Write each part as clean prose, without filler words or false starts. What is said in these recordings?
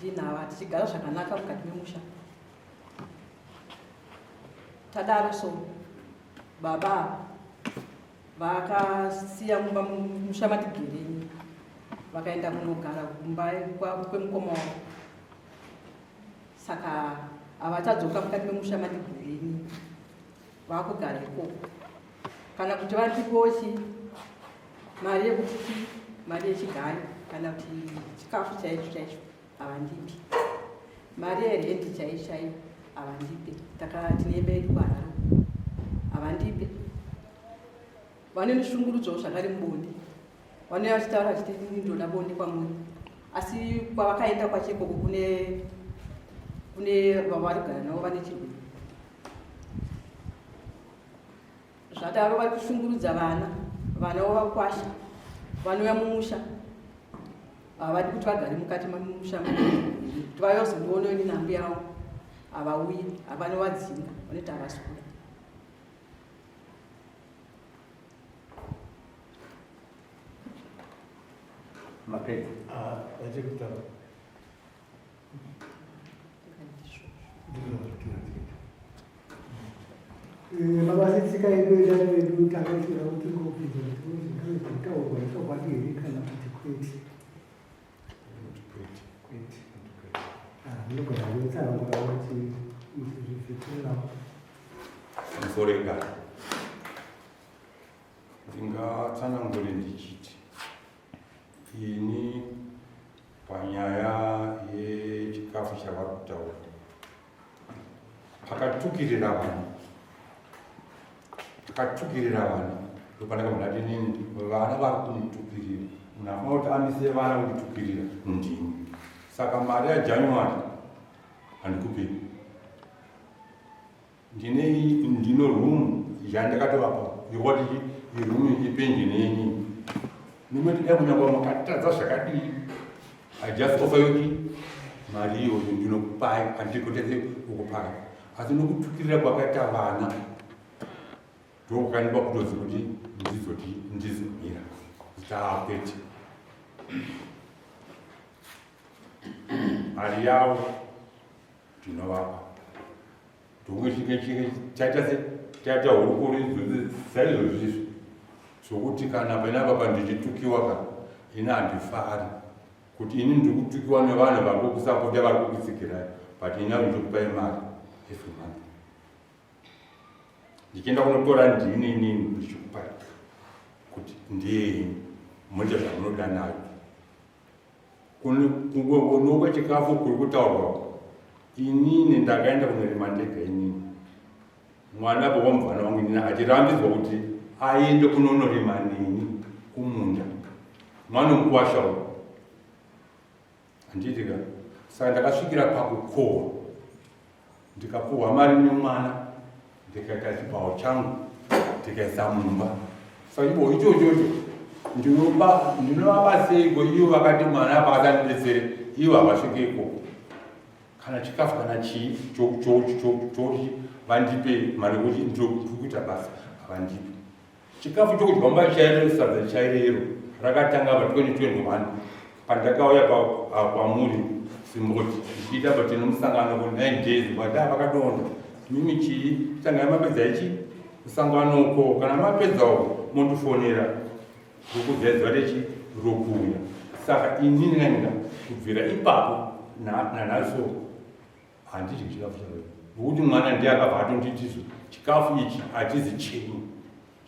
Ndinava tichigara zvakanaka mukati memusha. Tadaro so baba vakasiya mumba musha matigereni vakaenda kunogara kumba kwemukoma wavo saka havachadzoka mukati memusha matigereni vakugara ikoko kana kuti vandipochi mari yekuti chi mari yechigayo kana kuti chikafu chaicho chaicho havandipi mari yerendi chaiyo chaiyo havandipe tine imba yedu kuharare havandipe vanondishungurudzawo zvakare mubonde vanouya vachitaura vachiti ini ndoda bonde kwamuri asi kwavakaenda kwacho ikoko kune kune vavari kugara navo vane chirwere zvadaro vari kushungurudza vana vana vavakwasha vanouya mumusha havadi kuti vagare mukati memusha kuti vauya kuzondiona ini nambuya yavo havauyi havanovadzinga vanoti havasi kuda Mapedza. Ah, vachiri kutaura. Baba setsika yedu yedare redu takaitira kuti ngopinza kuti zvingange zvataurwa ichokwadi here kana kuti kwete. Kwete. Ah, munogona kutsanangura kuti muchizvivhitirirawo. Musoro yedare. Ndingatsanangure ndichiti ini panyaya yechikafu chavari kutaura pakatukirira vanhu pakatukirira vanhu ndopandakamboda kuti nini vana vari kunitukirira munhu afana kuti amise vana kunditukirira ndini saka mari yajanuary handikupei Ndine ndino room yandakatovapa yokuti iroom ipenjeni yenyu. Nimoti dai kunyangwa makatadza zvakadii I just offer you mari iyoyo ndinokupai handikotese kukupai asi nokutukirira kwakaita vana ndokukandipa kutozi kuti ndizoti ndizomira zitaakwete mari yavo tinovapa Tonge chinge chinge chaita se chaita hurukuro idzodzi saizvozvi izvi zvokuti kana panapa pandichitukiwa ka ini handifari kuti ini ndiri kutukiwa nevanhu vari kukusapota vari kukutsigirai but ini avo ndikupai mari every month ndichienda kunotora ndini inini ndichikupai kuti ndiyenyu moita zvamunoda nayo Kungonoka chikafu kuri kutaurwa inini ndakaenda kunorima ndega inini mwana apo wamubvana wangu inini achirambidzwa kuti aende kunonorima neni kumunda mwana womukwasha uyu handiti ka saka ndakasvikira pakukohwa ndikapuhwa mari nemwana ndikaita chibhawo changu ndikaisa mumba saka chibhawo ichochocho ndinovapa seiko ivo vakati mwana apa asandibetsere ivo havasvike ikoko kana chikafu kana chii chokuti vandipe mari yekuti ndikuita basa havandipe Chikafu chokudya mumba chairo sadza chairero rakatanga pa 2021 pandakauya kwamuri simboti ndichiita pa tine musangano ku 9 days but ah vakadonda mimi chii tangai mapedza ichi musangano uko kana mapedzawo mondifonera rokuziva zuva rechi rokuuya saka inini nanga kubvira ipapo nanhasi handidyi chikafu chavo nokuti mwana ndiye akabva atonditizo chikafu ichi hachizi chenyu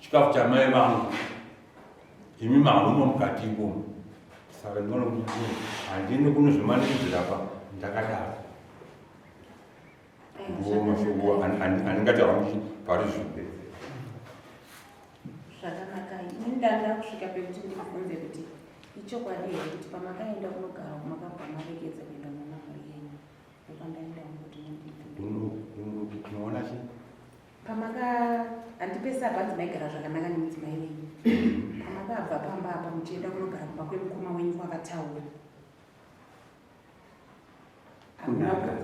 chikafu chamai vangu imi mahamumo mukati imomo saka ndinoona kuti handini kunozvimanikidzira pa ndakadaro ndiwo mashoko andingati hangu pari zvino Zvakanaka, ini ndanga kusvika pekuti ndibvunze kuti ichokwadi here kuti pamakaenda kunogara makabva maregedza kuenda kunoona mhuri yenyu ndopandaenda kuti mundipindure. Kunoona chii? Pamaka handipese apa hanzi maigara zvakanaka nemudzimai wenyu. Pamakabva pamba apa muchienda kunogara kumba kwemukoma wenyu kwakataura.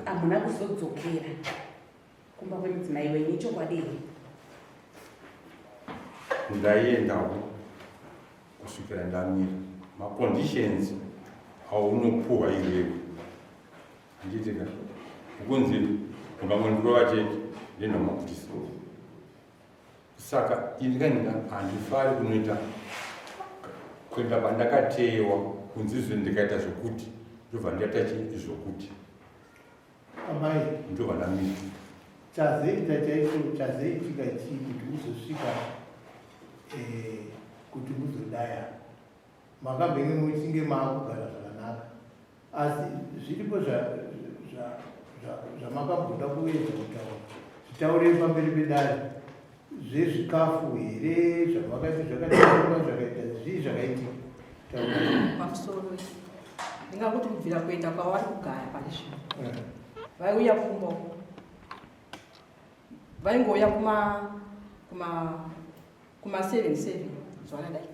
Hamuna kuzodzokera. Kumba kwemudzimai wenyu ichokwadi here? Ndaiendawo kusvikira ndamira. Maconditions aunopuhwa iwewe. Handiitika ukunzi ukangondirova chete ndenhomabudisa. Saka ini kaninga handifari kunoita kuenda pandakateyewa kunzi izvo ndikaita zvokuti ndobva ndaita chi zvokuti. Amai. Ndobva ndamira. Chazoita chaicho chazoitika chii kuti uzosvika eh, kuti muzodaya makambenge muchinge maakugara zvakanaka asi zviripo zvamakamboda kuedza kutaura zvitaurei pamberi pedare zvezvikafu here zvamakati zvakataurwa zvakaita zvii zvakaitika pamusoro ndingakuti kubvira kuenda kwavari kugara pari zvino eh. vaiuya kumba vaingouya kuma kuma kuma 7 7 zvakadai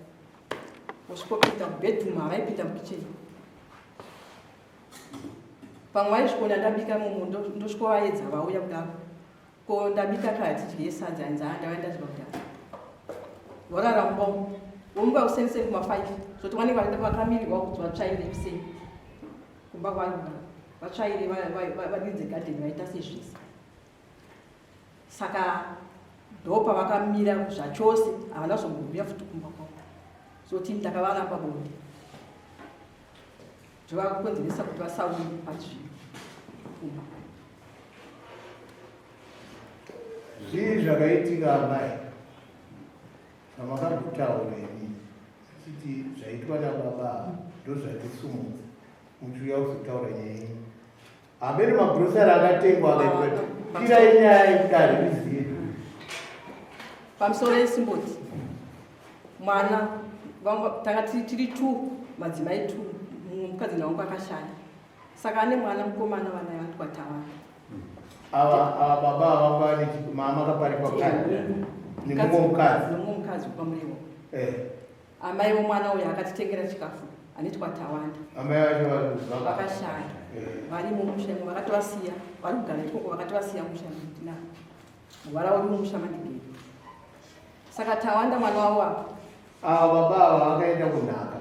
vosvikopinda mubedroom havaipinda mukitchen pamwe vaisvikoona ndabika mumu ndosvikovaedza vauya kudaro ko ndabika kaya tidye sadza hanzi haa ndava ndadya kudaro vorara mumba umu vomuka kuseni seni kuma 5 zvoti vanenge vakamirirwa kuti vatsvaire kuseni kumba kwavari kugara vatsvaire vadinze gadheni vaita sezvese saka ndopavakamira zvachose havana kuzombouya futi kumba kwavo so tini takavaramba bonde zvovakonzeresa kuti vasauye pachizvino kumba. Zvii zvakaitika amai zvamakambotaura imi muchiti zvaitwa nababa ava ndozvatisumudza muchiuya kuzotaura nyaya yenyu hameno magrosari akatengwa akaitwa pirai nyaya yekudare rizive pamusoro yesimboti mwana tanga tiri two madzimai two mukadzi nawangu akashaya saka ane mwana mukomana vana vanotwa tawanda ava ava baba ava vane mama kaparikwa nemumwe mukadzi nemumwe mukadzi wepamurewa eh. Amai vomwana uyu akatitengera chikafu anitwa Tawanda. Amai vacho vakashaya eh. varimo musha imo vakatovasiya vari kugara ikoko vakatovasiya musha tina vara uri mumusha mandigere. Saka Tawanda mwana wavo apa ava baba ava vakaenda kunhaka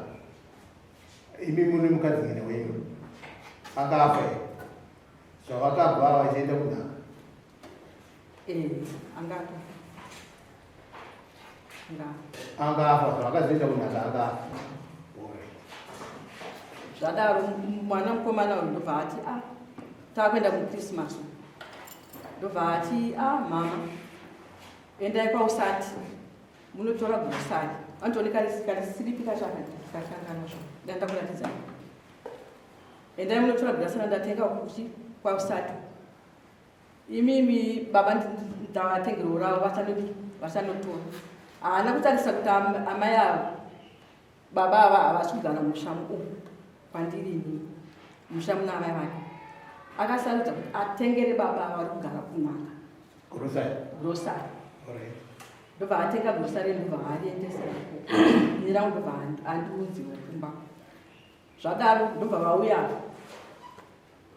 imi mune mukadzi ngene wenyu akafa zvavakabva vachienda kunhaka eh, angato angafa zvavakazoita kunhaka angafa zvadaro mwana mukomana uyu ndobva ati a ah, takuenda kuchristmas ndobva ati a ah, mama endai kwausati munotora gurusari anotone karisiripi kacho akakanganwa danda kuratidza endai munotora gurasari ndatenga kuti kwausati Imimi baba ndavatengerwo ravo vachanodi vachanotora. Haana kutarisa kuti amai ava baba ava havasi kugara musha umu kwandiri ini musha muna amai vake. Akasarudza kuti atengere baba ava vari kugara kun'anga. Grocery. Grocery. Ndobva atenga grocery ndobva ariendesa ikoko. Ini rangu ndobva andiunziwo kumba. Zvadaro ndobva vauya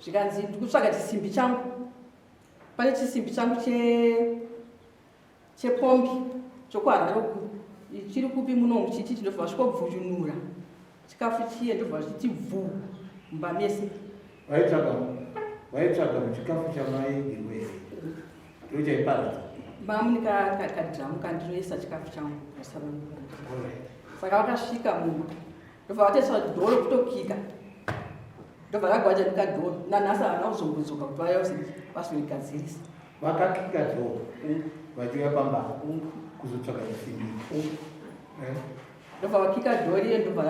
zvikanzi ndikutsvaga chisimbi changu pane chisimbi changu chepombi chokuharare uku chiri kupi muno chiti ndobva vasvikobvuyunura chikafu chiye ndobva zvichiti bvuu mumba mese vaitsvaga vaitsvaga muchikafu chamaigirwe here ndochaiparadza mamuni kadhiramu kandinoisa chikafu changu saka vakasvika mumba ndobva vatoisa dhoro kutokika ndobva ragwajanika dhoro nanhasi havana kuzombodzoka kuti vaya vazorigadzirisa vakakika dhoro vachiuya pamba kuzotsvaga chisimbi eh? ndobva vakika dhoro iye ndobva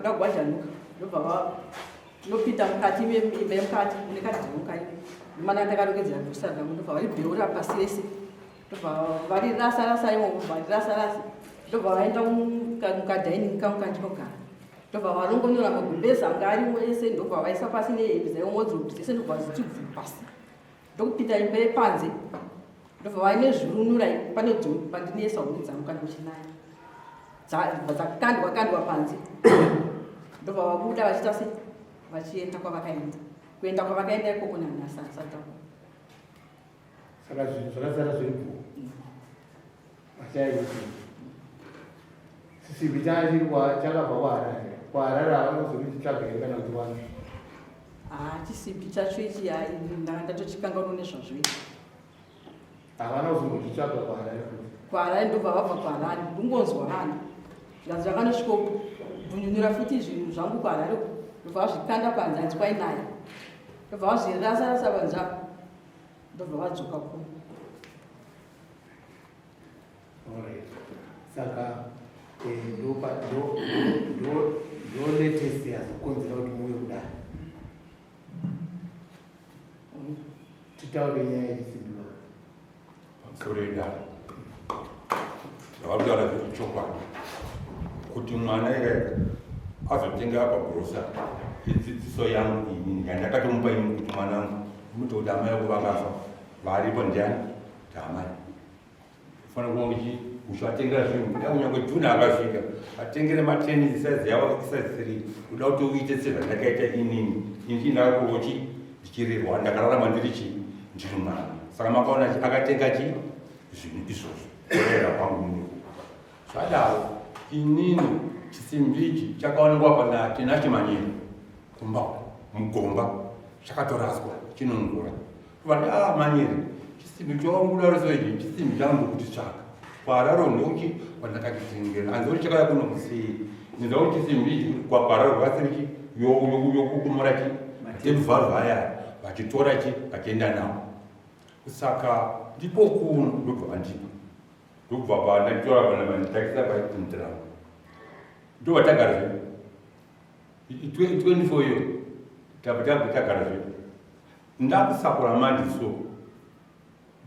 ragwajanuka ndobva vanopinda mukati imba yemukati mune kadhoro kai mana ndakarongedzera bhusa rangu ndobva varibheura pasi rese ndobva varirasa rasa imomo varirasa rasa ndobva vaenda mukadining kangu kandinogara ndobva varongonyora magumbezi anga arimo ese ndobva vaisa pasi nehembe dzaivo wardrobe dzese ndobva dzichibvu pasi ndokupinda imba yepanze ndobva vaine zvirunura pane pandinoisa huni dzangu kana kuchinaya dzakandwa kandwa panze ndobva vabuda vachiita se vachienda kwavakaenda kuenda kwavakaenda ikoko nanhasi asati Saka zvinhu zvakasara zviri bho. Vachaiti. Chisimbi changa chiri kwa chakabva kwaHarare. KwaHarare havana kuzokuchitsvaga here kana kuti wani. Haa chisimbi chacho ichi hai ndanga ndatochikanganwa nezvazvo ichi. Havana kuzombochitsvaga kuHarare futi. KuHarare ndobva vabva kuHarare ndingonzwa vanhu zvikanzi vakanosviko bvunyunura futi zvinhu zvangu kuHarare uko ndobva vazvikanda panze hanzi kwainaya ndobva vazvirasa rasa panze apo ndobva vadzoka kuno. Alright. Saka eh, ndo ndo ndo ndo latest yazokonzera kuti muuye kudai. Titaure nyaya yechisimbi. Pamusoro yedare. Zvavakutaura zvechokwadi kuti mwana ega ega azotenga apa grocery idzidziso yangu inini yandakatomupa ini kuti mwanangu unoita kuti amai vako vakafa varipo ndiani ndamai Fanira kuva uchi uchivatengera zvinhu kuda kunyange June akasvika atengere matenisi size yavo size 3 kuda kuti uite sezvandakaita inini ini ndakakurwa chi ndichirerwa ndakararama ndiri chi ndiri mwana saka makaona chi akatenga chi zvinhu izvozvo kurera kwangu inini zvadaro inini chisimbi ichi chakaonekwa pana Tinashe Manyeni kumba mugomba chakatoraswa chinongura Vati ah manyere chisimbi chauri kudaro so ichi chisimbi changu kuti tsvaka kwararo ndochi kwandakachitengera hanzi uri chakauya kuno kusei ndinza kuti chisimbi ichi kwakwararo vasiri chi yokukumura chi vatemuvharwa aya vachitora chi vachienda nawo saka ndipo kuno ndobva vandipa ndobva pandatora vana vanditakisa paitindirawo ndobva tagara zvedu 24 iyo tabva tagara zvedu Ndakusakura manje so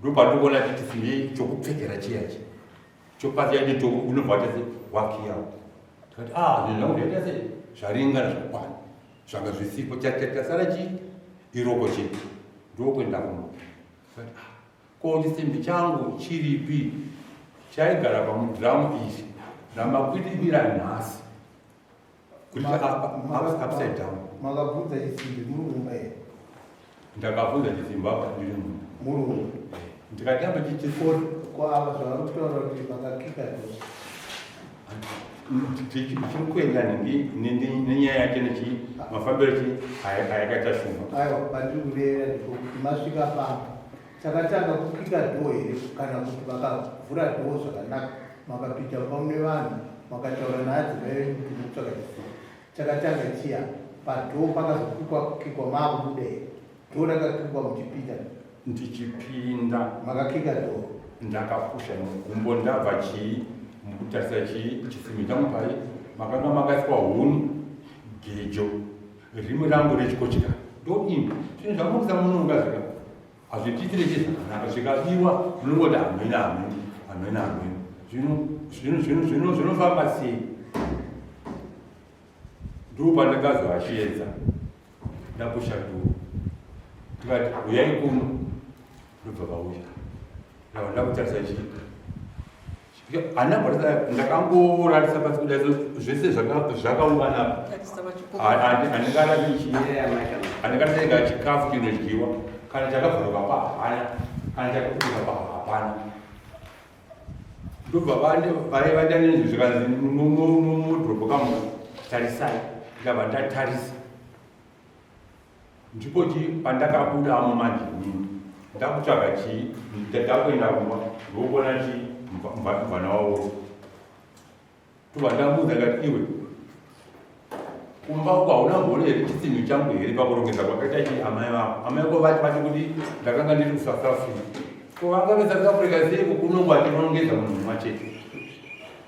ndopandikuona chiti simbi chokupfekera chiya chi chopasi yacho cho unobva waita se wakiyawo tikati ah zvinhu zvangu zvaita se zvaringana zvakwana zvanga zvisipo chasara chi iroko chete ndokuenda kumba tikati ah ko chisimbi changu chiripi chaigara pamudhiramu izvi ramakwidibira nhasi Kuti upside down. Makabvunza chisimbi muri mumba here? Ndakabvunza chisimbi apa ndiri mumba. Muri mumba. Ndikati apa chichi ko ava zvavari kutaura kuti makakika dosi. Tichiri kuenda nenyaya yacho nechi mafambiro chi ayakaita shumba. Aiwa pandiri kureva ndipo kuti masvika pamba Chakatanga kukika door here kana kuti vakavhura door zvakanaka makapinda mumba mune vanhu makataura naadzimai venyu kuti mukutsvaka chisimba. Chakatanga chiya padoor pakazokikwa kukikwa maakubuda here? Door rakakikwa muchipinda? Ndichipinda. Makakika door? Ndakapusha gumbo ndabva chii mukutarisa chii chisimbi changu pai makanga makaiswa huni gejo rimi rangu rechikochikari ndodini zvinhu zvamukusa munonga zvika Hazvitiitire chii zvakanaka zvikabiwa munongoti hamene hamene hamene hamene zvino zvino zvino zvino zvinofamba sei ndoo pandakazovachiedza ndapusha dhoo ndikati huyai kuno ndobva vauya ndava ndakutarisa chii Hana bharisa ndakangoratisa pasi kudai zvese zvakaungana apa. Handingarati chi handingarati ka chikafu chinodyiwa kana chakavhuruka pa hapana kana chakaputika pa hapana. Ndobva vande vaiva ndane zvikanzi mudhorobho kamu tarisai ndabva ndatarisa. Ndipo chii pandakabudamo manje inini ndakutsvaga chii ndakuenda kumba ndokuona chii mvana wavo tobva ndamuudza ndikati iwe kumba uko hauna mboona here chisinhu changu here pakurongedza kwakaita chii amai vako amai vako vati vati kuti ndakanga ndiri kusouth africa ko vanga vesouth africa seiko kunongo achironongedza munhu mumwe chete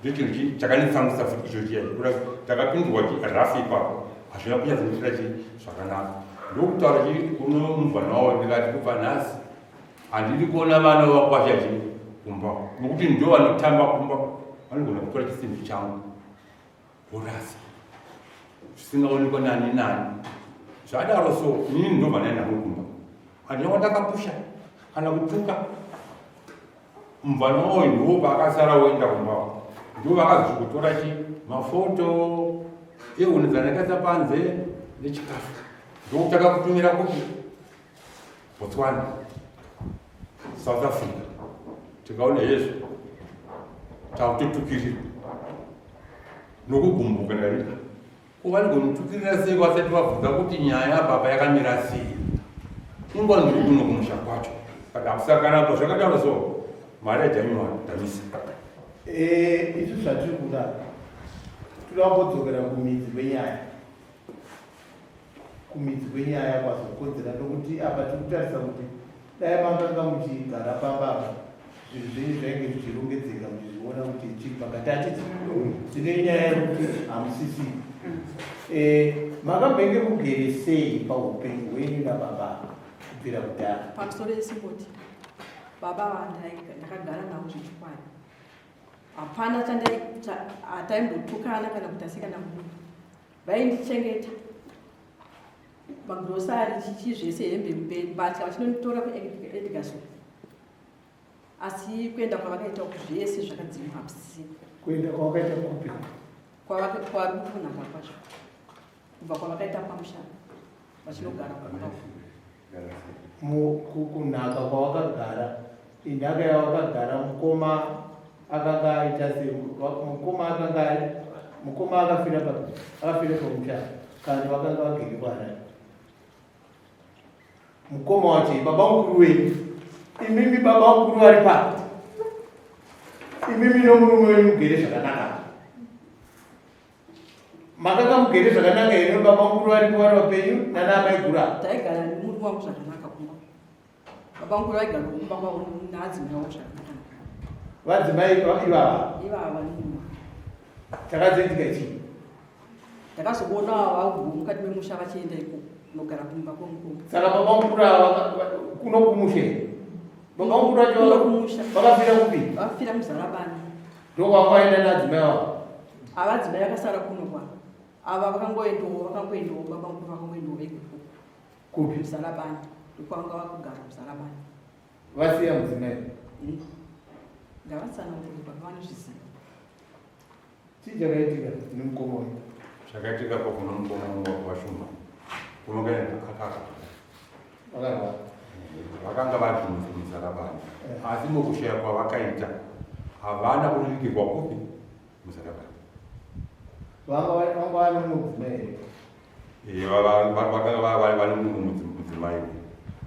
Ndochinhu chi chakanditsamwisa futi icho chiya chekuda ndakapindurwa chi rafu ipapo hazvina kunyatsondiitira chi zvakanaka ndokutaura chi kuno mubvana wavo ndikati kubva nhasi handidi kuona vana vakwasha chi kumba nokuti ndo vanotamba kumba vanogona kutora chisimbi changu vorasa zvisingaonekwa nani nani zvadaro so inini ndobva ndaenda kumba handina kwandakapusha kana kutuka Mvana uyu ndiwo paakasara woenda kumba ndiwo vakazosvikotora chi mafoto ehuni dzandakaisa panze nechikafu ndokutanga kutumira kupi Botswana South Africa tikaona hezvo takutotukirirwa nokugumbuka ndikaita. Ko vanogonitukirira sei vasati vabvunza kuti nyaya baba yakamira sei? Ingwa ndiri kuno kumusha kwacho. But hakusakana ko zvakadaro so mari yaJanuary tamisa. Eh, isu zvatiri kuda toda kumbodzokera kumidzi kwenyaya kumidzi kwenyaya kwazokonzera nokuti apa tiri kutarisa kuti dai makanga muchigara pamba apa zvinhu zvenyu zvainge zvichirongedzeka muchizviona kuti chiri pakati hatiti zvine nyaya yekuti hamusisi eh, makambenge mugere sei paupenyu hwenyu nababa kubvira kudhara pamusoro yesimboti baba ndakagara navo zvechokwadi hapana chandaitombotukana kana kuti asikana munhu vaindichengeta magrosari chichi zvese hembe mbatya vachinonditora kuedgason asi kuenda kwavakaita uku zvese zvakadzimwa hakusisina kuenda kwavakaita kupi kwavari kunaka kwacho kubva kwavakaita pamushana vachinogara kumba kunhaka kwawakagara inhaka yawakagara mukoma akanga aita se mukoma akanga mukoma akafira papi akafira pamusha kana vakanga vagere kwaharare mukoma wacho baba mukuru wenyu imimi baba mukuru vari papi imimi nomurume wenyu mugere zvakanaka Makanga mugere zvakanaka here baba mukuru varipo vari vapenyu nana amai guru ava? Taigara nemurume wangu zvakanaka kumba. Baba mukuru vaigara kumba kwavo naadzimai wavo zvakanaka. Vadzimai ivava? Ivava nemurume. Chakazoitika chii? Ndakazoona vagu mukati memusha vachienda ikoko kunogara kumba kwomukuru. Saka baba mukuru ava kuno kumusha here? Baba mukuru vacho kumusha. Vakafira kupi? Vakafira muzarabani. Ndokwakwaenda nadzimai wavo. Ava adzimai akasara kuno kwa. Ava vakangoendawo vakangoendawo baba mukuru vakangoendawo vega ikoko. Kupi? Muzarabani. Ndokwanga vakugara muzarabani. Vasiya mudzimai. Ngavatsanangure baba vanozviziva. Chii chakaitika nemukoma uyu? Chakaitika pa kuno mukoma wangu waShumba. Kunonga akaka. Vakarwara. Vakanga vari muzarabani. Asi mukushaya kwavakaita havana kunovigirwa kupi muzarabani. Vanga vanga vane mudzimai here? Eh, vakanga vane mudzimai.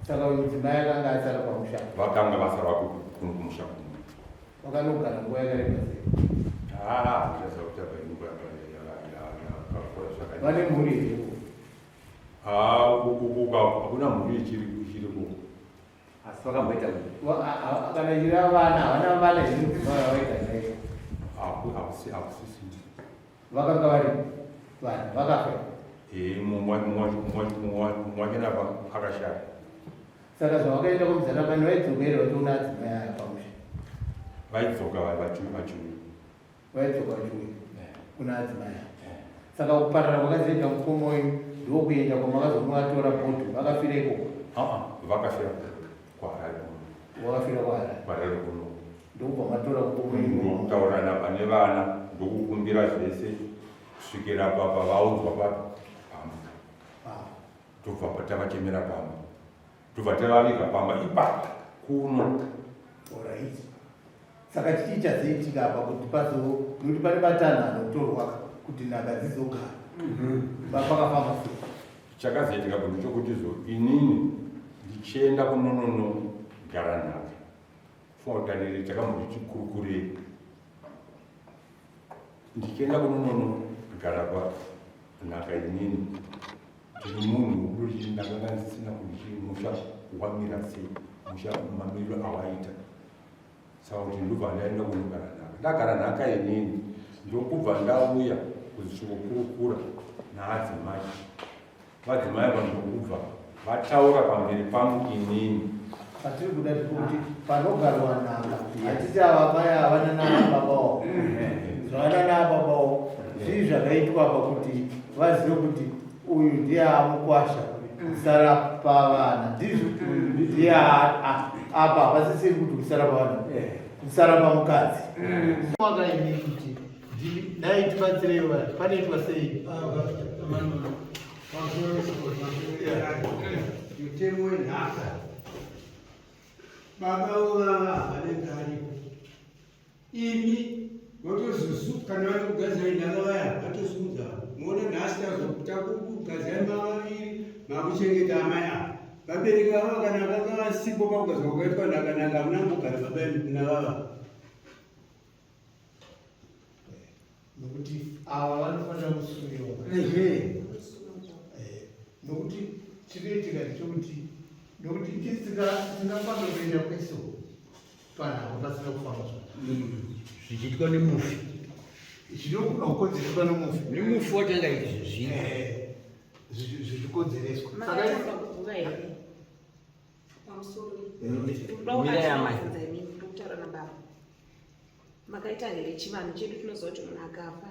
Saka uyu mudzimai akanga asara pamusha. Vakanga vasara kuno kumusha kuno. Wakanogara nguva yakareba sei? Ah, ndichaziva kuti apa inguva yakakura zvakadii. Vane mhuri here? Ah, uku hakuna mhuri ichiri ichiriko. Asi vakamboita kana ichireva vana havana vana here mudzimai wavaigara naye? Hakusi hakusisina. Vakanga vari vana vakafa. Eh, mumwe wachona akashaya. Saka zvavakaenda kuMuzarabani vaidzoka here vachiona adzimai aya pamusha? Vaidzoka vachiuya. Vaidzoka vachiuya kuna adzimai aya. Saka kuparara kwakazoita mukoma wenyu ndokuenda kwamakazonovatora bhodho vakafira ikoko? Aa, vakafira kwaHarare kuno. Vakafira kwaHarare. KwaHarare kuno. Ndokubva matora mukoma wenyu. Ndokutaurana pane vana ndokukumbira zvese kusvikira papa vaudzwa pamba. Tobva tavachemera pamba. Tobva tavaviga pamba ipapa kuno. Alright. Saka chii chazoitika apa kuti pazo nokuti pane matanho anotorwa kuti nhaka dzizogara. Pakafamba sei? Chakazoitika kuti chokuti zo inini ndichienda kunononogara nhaka. Funga kuti danire takamboti tikurukurei. Ndichienda kunononogara pa nhaka inini. Ndiri munhu wekuti ndakanga ndisina kuti musha wamira sei, musha mamiriro awaita. Saka kuti ndobva ndaenda kunogara nhaka. Ndagara nhaka inini ndokubva ndauya kuzosvikokurukura naadzimai. Vadzimai ava ndokubva vataura pamberi pangu inini. Patiri kuda kuti panogarwa nhaka hatiti ava mai havana naababawo zvavana naababawo zvii zvakaitwa apa kuti vazive kuti uyu ndiye amukwasha kusara pavana ndizvo ndiye apa hapasisiri kuti kusara pavana kusara pamukadzi wakaini kuti dai tibatsirei vanhu panoitwa sei mutemo wenhaka baba vovava havanenge aripo imi votozosu kana vari kugadzira nhaka vaya vatosimudza Muone nhasi takugadzira mavaviri makuchengeta amai ava. Vabereki ava kana vanga vasipo pakugadzirwa kwakaitwa nhaka nhaka hamuna kumbogara baba navava. Nokuti ava vanofanira kusumiwa. Ehe. Nokuti chinoitika ndechekuti nokuti tisingafambe kuenda kwese panhamo pasina kufamba zvakanaka. Zvichiitwa nemufi. Zvinogona kukonzereswa nemufi. Nemufi wacho anga aiti zvezvino. Zvichikonzereswa. Makatamba kuguva here? Pamusoro. Mira yamai. Ndikutaura nababa. Makaita here chivanhu chedu tinoziva kuti munhu akafa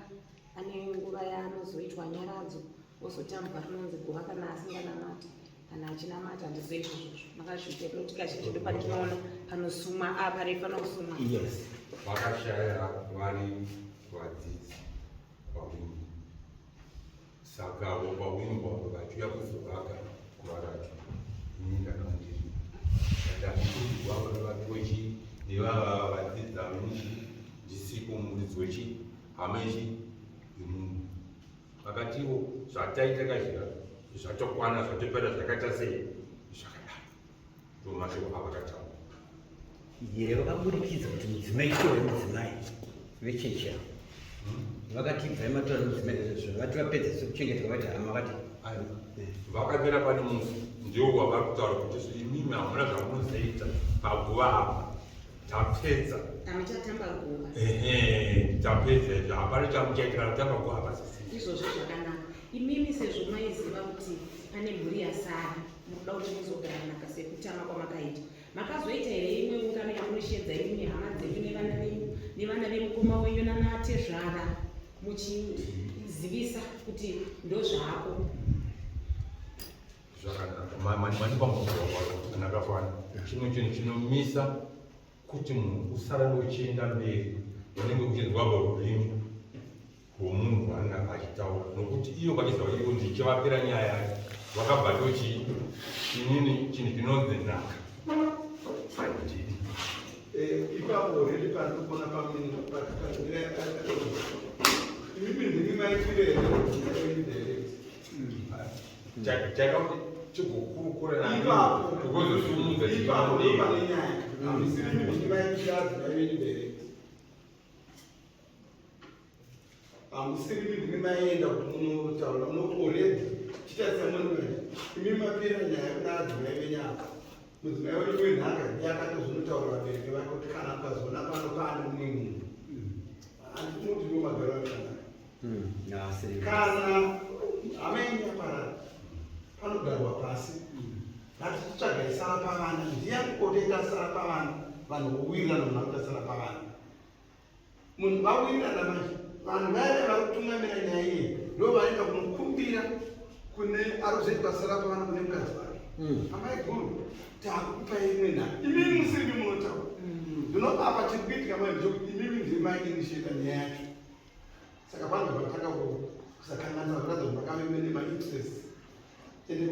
ane nguva yaanozoitwa nyaradzo ozotambwa rinonzi guva kana asinganamati kana achinamata handizive izvozvo makazviita tinoti kazhinji ndo patinoona panosumwa apa refanira kusumwa. Yes. Vakashaya vari vadzidzi pawingi saka vo pawingi wavo vachiuya kuzovaka guva racho ini ndakanga ndiri ndati guva vakiwechi nevava vadzidzi avo nichi ndisipo muridzi wechi hama ichi yemunhu vakatiwo zvataita kazhira zvatokwana zvatopera zvakaita sei zvakadaro ndo mashoko avakataura. Here vakaburikidza kuti mudzimai chitore mudzimai vechechi avo vakati ibvai matora mudzimai zvezvo vati vapedza sekuchengetwa vati hama vati Vakamira pane mufi ndiwo wavari kutaura kuti imimi hamuna zvamunozoita paguva apa tapedza. Hamuchatamba guva. Ehe, tapedza izvo hapana chamuchaita kana kutamba guva apa sisi. Izvozvo zvakanaka. Imimi sezvo maiziva kuti pane mhuri yasara mukuda kuti muzogara nhaka sekutama kwamakaita. Makazoita here imwe ungano yamunoshedza imimi hama dzenyu nevana venyu nevana vemukoma wenyu nanatezvara muchizivisa kuti ndozvaako? Zvakanaka. Manipa mubvunzo wakanaka. Chimwe chinhu chinomisa kuti munhu usarambe uchienda mberi unenge uchinzwa rurimi rwomunhu waanenge achitaura nokuti iyo vachiziva iyo ndichavapira nyaya yacho vakabva tochi inini chinhu chinonzi nhaka handidi. Ipapo already pandikuona pamira imimi ndimi maitire here indirect? Chaida kuti tigokurukura Ipapo. naigozosimudza. Ipapo ndo pane nyaya. Hamusiri imi ndimi maitire adzimai venyu direct. Hamusiri imi ndimi maienda kuti munotaura nokuti already chitarisa muri manje imi mapira nyaya kuna adzimai venyu apa. Mudzimai wenyu wenhaka ndiye akatozonotaura vabereki vake kuti kana mukazoona pano paane mumwe munhu handinoti ndo magaro akanaka. Kana hama yenyu yaparara panogarwa pasi ngatichitsvagai sara pavana ndiani kotoita sara pavana vanhu vowirirana munhu akuita sara pavana munhu vawirirana manje vanhu vaya vari kutungamira nyaya iyi ndo vanoenda kunokumbira kune ari kuzoitwa sara pavana kune mukadzi wake. Amai guru takukupai imwe nhaka imimi musiri munotaura zvino apa chiri kuitika manje ndechekuti imimi ndimi mainitiata nyaya yacho saka vanhu vatanga kusakanganisa kuratidza kuti makave mune mainterest ende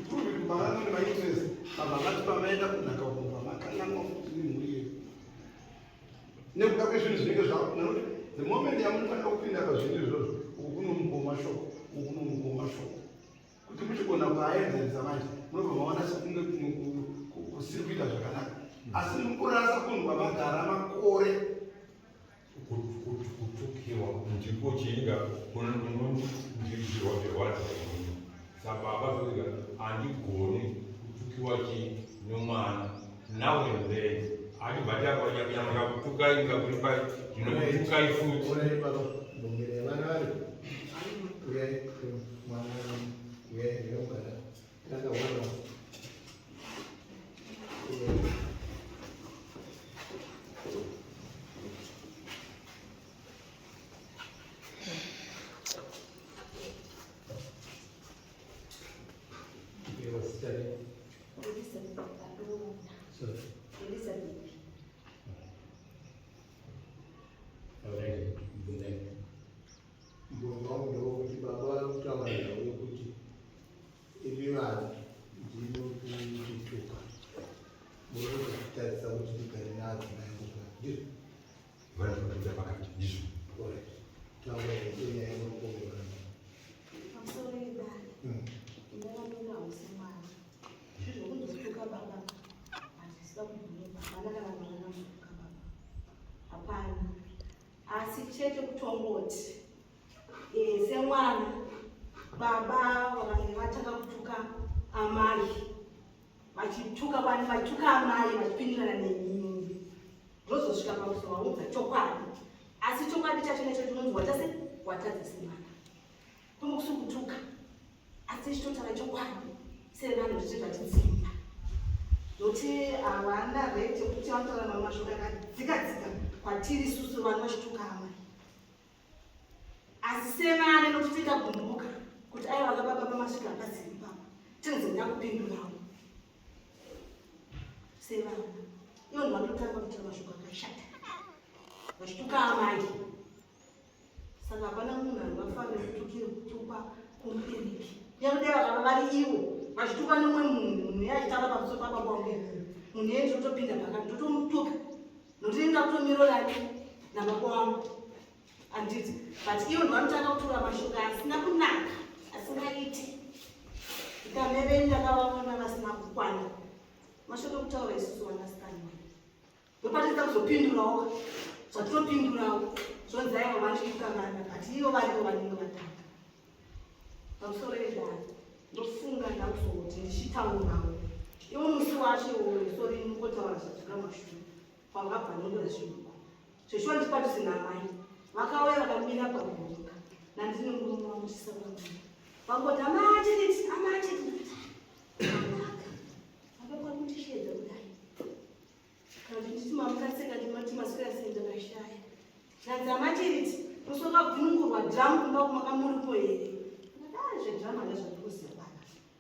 prove kuti mava mune mainterest mabva mati pamaenda kunhaka uko pamakanganwa futi nemhuri yedu nekuda kwezvinhu zvinenge zvako nekuti the moment yamunofanira kupinda pazvinhu izvozvo uku kunomupawo mashoko uku kunomupawo mashoko kuti muchigona kuaenzanisa manje munobva maona sekunge kumwe kusiri kuita zvakanaka asi mukurasa kunhu kwamagara makore. Kutukiwa ndiko chiinga kunondirwadza sababa zvoiga handigoni kutukiwa chi nomwana now and then achibva takunyamaka kutukai ngakuri pai ndinokutukai futi. Uyai baba, mbongere vana vari. Uyai mwana uyai ndinogara. Takaona. Elizabeth Adona. Sorry. Elizabeth. Mubvunzo wangu ndewokuti baba vari kutaura nhau yekuti imi vanhu ndimi kutituka muri kutitarisa kuti tigare naadzimai nguva ndizvo? Vanotoita pakati ndizvo. Alright. Taura nyaya yemunokomerana. Pamusoro yedare, ndakaona hausi mwana. Zvizvokunzotuka baba, hazvisina kubvuma. Hapana kana mwana anotuka baba. Hapana. Asi chete kutongoti semwana baba vakange vatanga kutuka amai, vachituka vani vachituka amai vachipindirana nenini, ndozosvika pakuzovaudza chokwadi. Asi chokwadi chacho necho chinonzi watase watadza semwana. Kumbe kusiri kutuka, asi tichitotaura chokwadi sevanhu tichibva tidzimba. Nokuti havana rate yekuti vanotaura mamwe mashoko akadzika dzika kwatiri isusu vanhu vachituka amai. Asi sevana nokuti tingagumbuka kuti aiwa baba pamasvika hapaziri ipapa, tinonzi ndakupindurawo sevana. Ivo ndivanotanga kutaura mashoko akashata vachituka amai. Saka hapana munhu angafanira kutukwa kumubereki. Nekuti vakava vari ivo vachituka nemumwe munhu, munhu iye achitaura pamusoro pababa wangu inini, munhu iye ndinotopinda pakati ndotomutuka, nokuti ndinoda kutomirorani nababa wangu, handiti? But ivo ndivanotanga kutura mashoko asina kunaka, asingaiti. Ikameveni ndakavaona vasina kukwana mashoko ekutaura isusu vanasikana. Ndopatinoda kuzopindurawo zvatinopindurawo, zvonzi aiwa vachituka vana, but ivo varivo vanenge vatanga. Pamusoro yedare, ndofunga ndakuzoti ndichitaurawo ivo musi wacho iwoyo, sori mungotaura zvadzika mashure pavakabva nongora zviduku zveshuwa ndichipadhuze namai vakauya vakamira paguruka nandine murume wangu chisabamai vangoti amachiriti amachiriti anaka vakakwanutishedza kudai. Kana kuti nditi mamukaseka ndimati maswera sei, ndakashaya. Zvanzi amachiriti musi wakabvunungurwa dhiramu kumba kumakamuripo here? Ndakadai zvedhiramu handa zvandikuziva baba.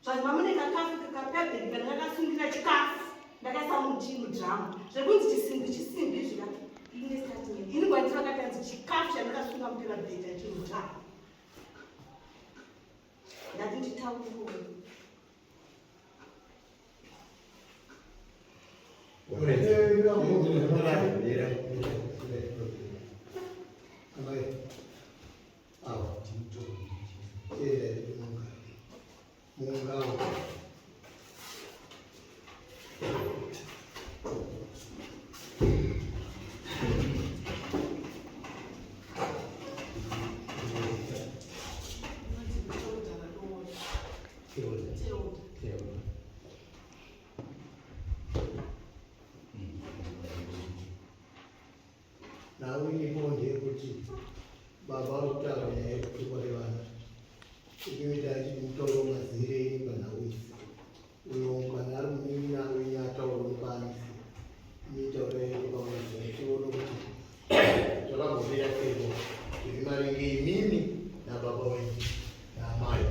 Zvanzi mamune kakafu kakapebheri kana kakasungira chikafu ndakaisa muchii mudhiramu zvekunzi chisimbi chisimbi zvika ine statement ini gwati vakatanzi chikafu chandakasunga mupira bheta chimudhiramu. Ndati nditaure. Amai, awa, chienda mungawo. Nhau iripo ndeyekuti baba vari kutaura nyaya yekutukwa nevana. Imimi taiti mutauro mazire enyu panhau idzi. Uyo kana ari munin'ina wenyu ataura nepaanisi. Imi taurai henyu pamazire tione kuti zvakambomira seiko zviri maringe imimi nababa wenyu naamai.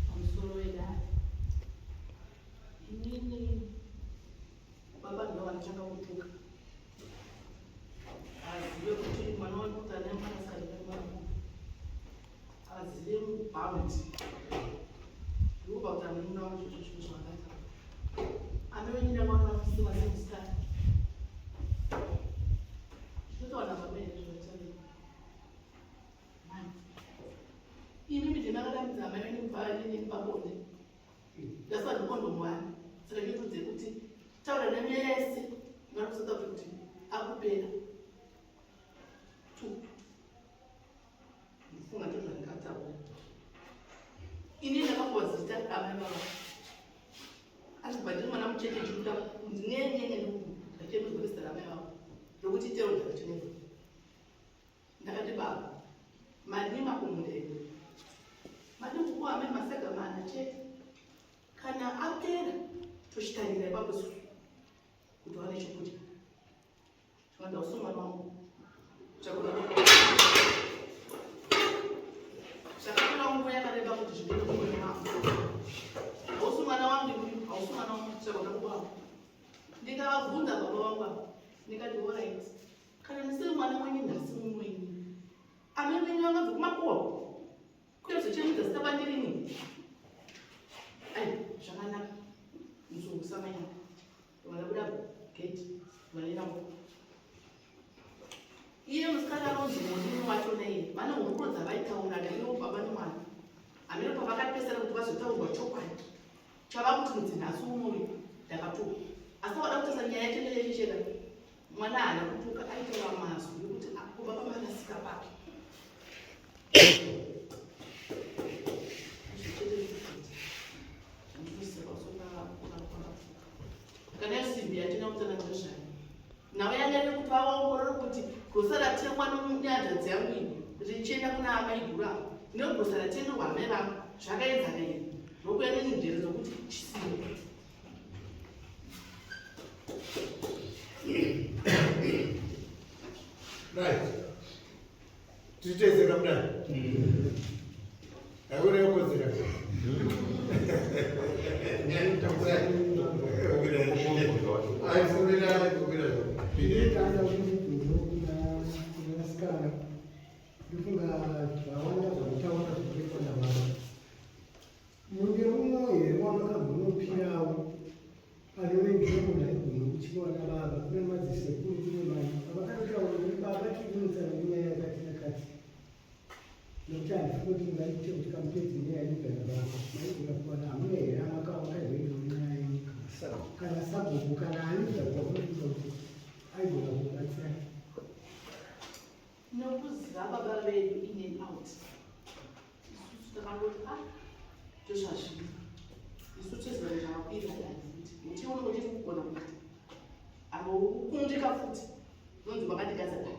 Pamusoro wedare, inini baba ndivo vanotanga kutuka. Azive kuti mwana wangu kuti ane mwanasikana nemwana azive mubhaundi ndikubva kuti amununa wangu zvozvo zvinhu zvakakaita anovenyina mwana vakusima semusikana zvinotowana baba here zvinoita. Imi ndine makatambidza amai venyu kubva nini pabonde, ndaswa nekondomu wani, saka ndinotodze kuti taura nemese vari kuSouth Africa kuti akupera two. Ndifunga ndizvo zvandingataura. Ini ndakapuwa zita amai vava asi kubva ndiri mwana mucheche ndikuda kunzi nyenyenye ndachemedzwa nezita ramai vavo rokuti teo ndakachenedzwa. Ndakati baba, marima kumunda iwe. Madi kupuwa amai masaga mana chete. Kana apera tochitangira ipapo isusu kuti wane chokudya. Zvinoda usungwa wangu. Zvakatora nguva yakareba kuti zvibude mumwoyo mangu. Hausi mwana wangu iwe, hausi mwana wangu chakona kubawa. Ndikavabvunza baba vangu ava, ndikati alright. Kana ndisiri mwana wenyu nhasi muno ini. Amai venyu vangabve kumakuwa kuya kuzochemedza zita pandirini. Ai, zvakanaka. Muzungu samanyaka. Vanabuda gate, vanoenda muko. Iye musikana anonzi Monini wacho naiye vane hurukuro dzavaitaura naiwo baba nemwana. Ndopavakapesana kuti vazotaurwa chokwadi chava kuti mudzi nhasi unoyu ndakatuka. Asi wada kutarisa nyaya yacho ndeyechecheka, mwana haana kutuka, aitaura mazwi ekuti kuva pamarasika papi. Kana simbi yatina kutsanangura zvayo navo yanyanya kuti vaongorore kuti gosa ratengwa nehanzvadzi yangu iyi richienda kuna amai guru avo negosa ratengerwa amai vangu zvakaenzana here, ndokuya nenjere dzokuti chisimo. Right, titezeka mudai aikurekodzera. Ndinoita kuti kuna vasikana, ndofunga zvawanda zvamutaura zvinoitwa nababa. Munge mumwe here wamakambonopirawo anove ndiye munhu aigona kuchiwa nababa? Kune madzisekuru, kune mai avakanotaura kuti baba tiri kunotsana nenyaya yakati nakati, nokuti handifungi kuti mungaite kuti kamupedzi nyaya inobva nababa. Maigona kuwana hamuna here amakawakaizoendawo nenyaya yenyu, kana sabhuku kana ani zvakuvakunofunga kuti aigona kubatsira? Nokuziva baba vedu in and out, isusu takangoti a ndozvazviri. Isu toziva zvavakuita futi muti unenge uchiri kugona kuita apa ukundika futi unonzi wakandigadza dai.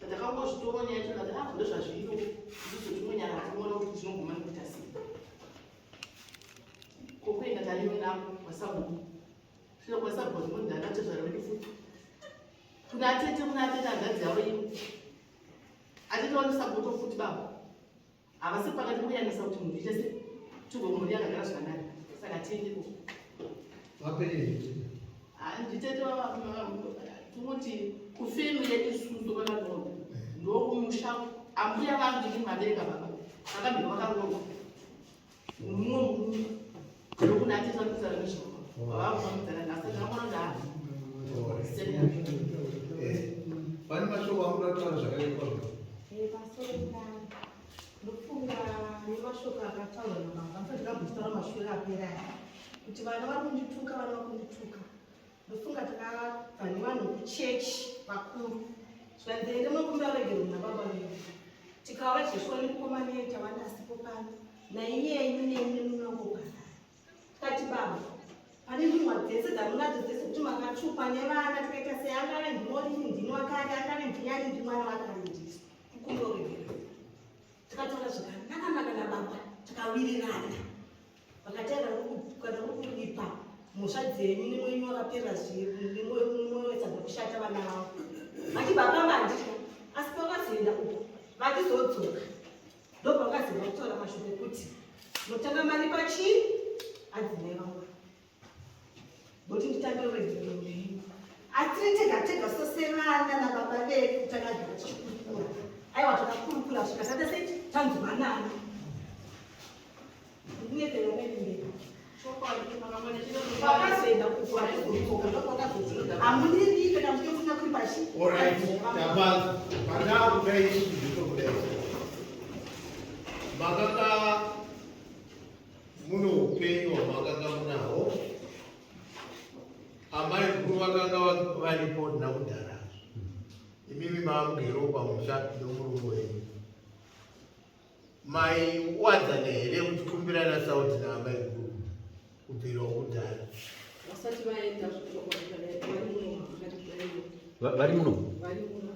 Saka takangozvitora nyaya yacho kati a ndozvazviriwo, isusu tinonyara tinoona kuti zvinoguma nekuita sei. Kokuenda tariyo nako kwasabhuku, svika kwasabhuku zvinonzi vedu futi kuna atete, kuna atete hanzvadzi yavo iyo atete vanosapoto futi. Baba havasi pakati kuyanisa kuti munhu ite se tigo mhuri yakagara zvakanaka, saka tiendeko. Vapenye. Nditete tinoti kufamily yedu isusu kwakadonda ndokumusha ambuya vangu ndini mabereka baba vakambira vakaroorwa mumwe murume, ndokuna atete vanokutaura nezvavo vavakuvamudzana nhasi ndakaona kuti. Pane mashoko amuda kutaura zvakaitwa? Pasoro, ndofunga nemashoko akataurwa nababa, ndakambozvitaura mashure apera aya kuti vana vari kundituka, vana vari kundituka. Ndofunga takabva nevanhu kuchechi vakuru, zvikanzi ende munokumbira regero nababa vedu. Tikava jeshuwa nemukomana tawanda asipo pano naiyenyu neni nemunongogara. Tikati baba, pane ndumwa dzese dzamunadzo dzese kuti makatukwa nevana, tikaita sei, angave ndimorini ndini wakati, angave ndinyani ndi mwana wakarindiso kukumbira regero. Tikataura zvakanaka-naka nababa, tikawirirana. Vakataura kana uri kuripa mhosva dzenyu nemwenyu wakapera nemwoyo wetsadza kushata vana vavo. Vati baba vanditya, asi pavakazoenda uko vachizodzoka ndobva vakazoenda kutaura mashoko ekuti mutanga maripa chii adzimai vangu, nokuti nditange ruregerero rwenyu. Atiri tega tega sosevana nababa vedu takagara tichikurukura. Aiwa, takakurukura svika tate sei tanzwanana. Vakazoenda uko vachizodzoka ndokwakazodzoka hamuniripe kana muchitofuna kuri pashi. Alright, tapanza. Pandaa kudai ndiko kudai. Makanga muno upenyu hwamakanga munaho. Amai guru vakanga varipo nakudhara. Imimi maamugero pamusha nomurume wenyu. Maiwadzana here muchikumbirana sauti naamai guru kubvira kudhara? Vasati vaenda vari muno vakati varimo. Vari muno? Vari muno.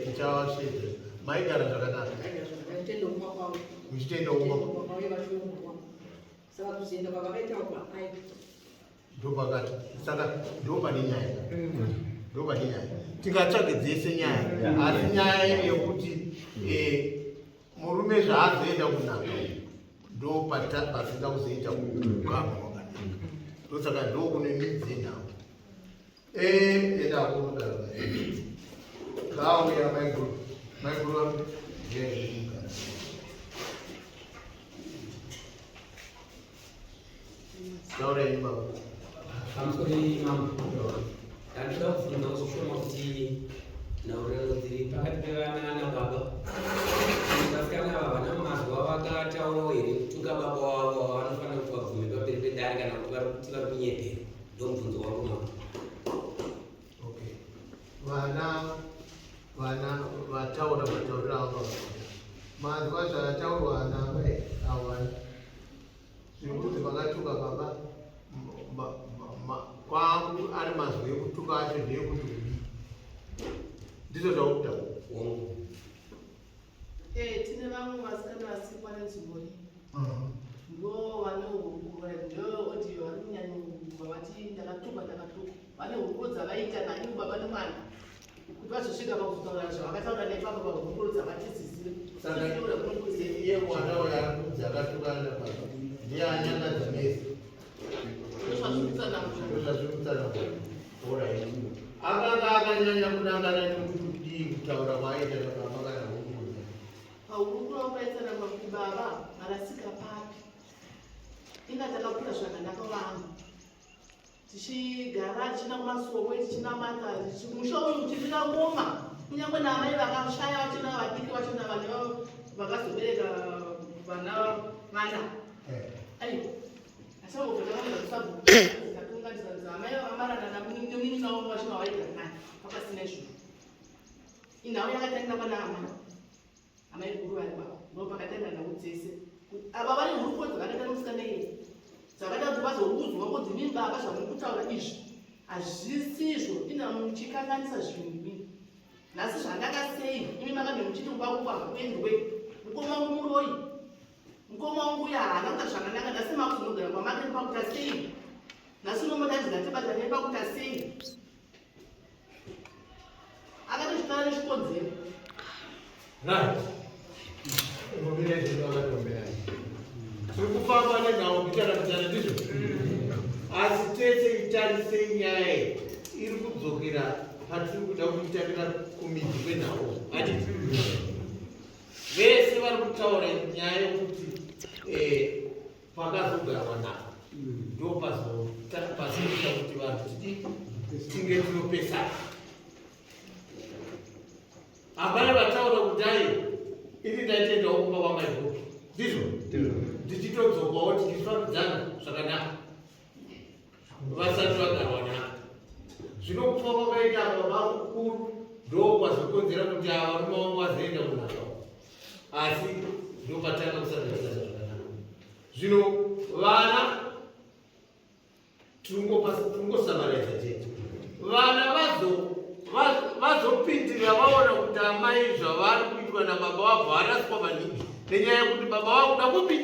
Tichawasvedza. Maigara zvakanaka? Vachitenda kumba kwavo. Muchitenda kumba. Kwavo vachiongorwa, saka kuzoenda kwavakaita uko ai. Ndopakati, saka ndopane nyaya, ndopane nyaya. Tingatsvage dzese nyaya, asi nyaya iri yekuti murume zvaazoenda kunaka ndo pasina kuzoita kugama kwakanaka, ndosaka ndokune midzi yenhau. Enda kunogara, ngauya maiguru, maiguru ngaaugara. Taurai baba. Pamusoro mambo, ndandida kubvunzawo zvishoma kuti nhaurirano dziri pakati pevana nababa, vasikana ava vana mazuva vakataurawo here? Ndomubvunzo wangu mambo. Okay. Vana vana vataura matauriro avo vakaita. Manzwa zvataurwa naamai avo vana. Zviri kunzi vakatuka baba kwangu ari mazwi ekutuka acho ndeyekuti kudii. Ndizvo zvauri kutaura. Eh, tine vamwe vasikana vasikwa nenzvimbo iyi ndo vane hurukuro ndo audio vari kunyanya kubva vati ndakatukwa ndakatukwa vane hurukuro dzavaita naivo baba nemwana kuti vazosvika pakuzotaura zvavakataura nepapo pahurukuro dzavatidzidzire Saka iye mwana uyo ari kunzi akatukana nababa ndiye anyangadza mese. Ndozvazvirikutsanangura. Alright. Akanga akanyanya kunangana nekuti kudii kutaura kwaaita nababa kana hurukuro. Pahurukuro vakaitsanangura kuti baba marasika papi inga takakura zvakanaka vangu tichigara tichienda kumasowe tichinamata musha uyu uchirira ngoma kunyange naamai vakashaya vachona vadiki vachona vane vakazobereka vana vana ai amai vamarana nemunin'ina wavo vachona vaigara naye pakasina izvozvo inhau yakatangira pana amai amai guru vari baba ndo pakatanga nhau dzese ava vane hurukuro dzavakaita nomusikana iye dzakaita kuti vazoudzwa kunzi mimi baba zvamuri kutaura izvi hazvisizvo ina muchikanganisa zvinhu imini nhasi zvanaka sei imi makambe muchiti kumba kwangu hakuendwe mukoma wangu muroyi mukoma wangu uya haana kuita zvakanaka nhasi makuzonogara kwamake pakuita sei nhasi unomotanzi ngatibatanei pakuita sei akatozvitaura nechikonzero. Right. Ngomira izvo akatombera. Tiri kufamba nenhau mbichana mbichana ndizvo. Asi tese itarisei nyaya iyi iri kudzokera patiri kuda kuitarira kumidzi kwenhau. Hatiti? Vese vari kutaura nyaya yekuti eh, pakazogarwa navo ndo pazoita kuti vanhu tidi tinge tinopesana hapana vataura kuti ai ini ndaitendawo kumba kwamaiguru ndizvo ndichitodzokawo tichifambidzana zvakanaka vasati vagarwa navo zvino kufa kwakaita baba mukuru ndo kwazokonzera kuti ava varume vangu vazoenda kunaka asi ndopatanga kusagarisana zvakanaka zvino vana tirungosamaraidza chete vana vazopindira vaona kuti amai zvavari kuitwa nababa vabva varaswa maningi nenyaya yekuti baba vakuda kupi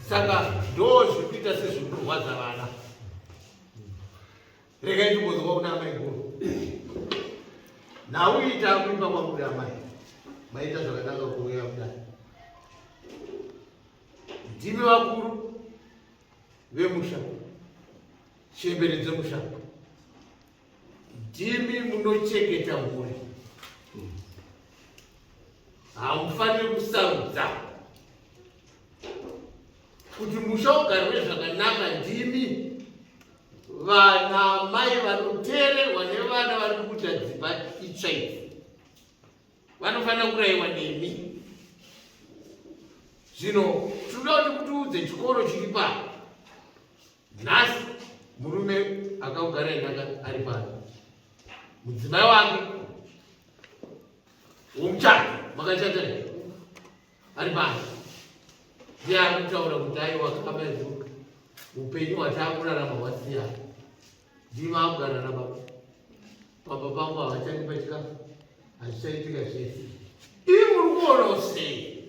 saka ndo zviri kuita sezviri kurwadza vana regai ndimbonzwa kuna amai guru nhau iyi takuimba kwamuri amai maita zvakanaka kuuya kudai ndimi vakuru vemusha chembere dzemusha ndimi munochengeta mhuri hamufaniri kusarudza kuti musha ugarwe zvakanaka ndimi vana mai vanoteererwa nevana vari kuita dzimba itsva idzi vanofanira kurayiwa nemi zvino tinoda kuti kutiudze chikoro chiri pano nhasi murume akakugara inaka ari pano mudzimai wake womuchato makachata ari pano ndiye ari kutaura kuti aiwa kama izvo upenyu hwataakurarama hwasiyana ndima akugara nababa pamba pangu havachandipa chikafu hazvichaitika zvese ii muri kuonawo sei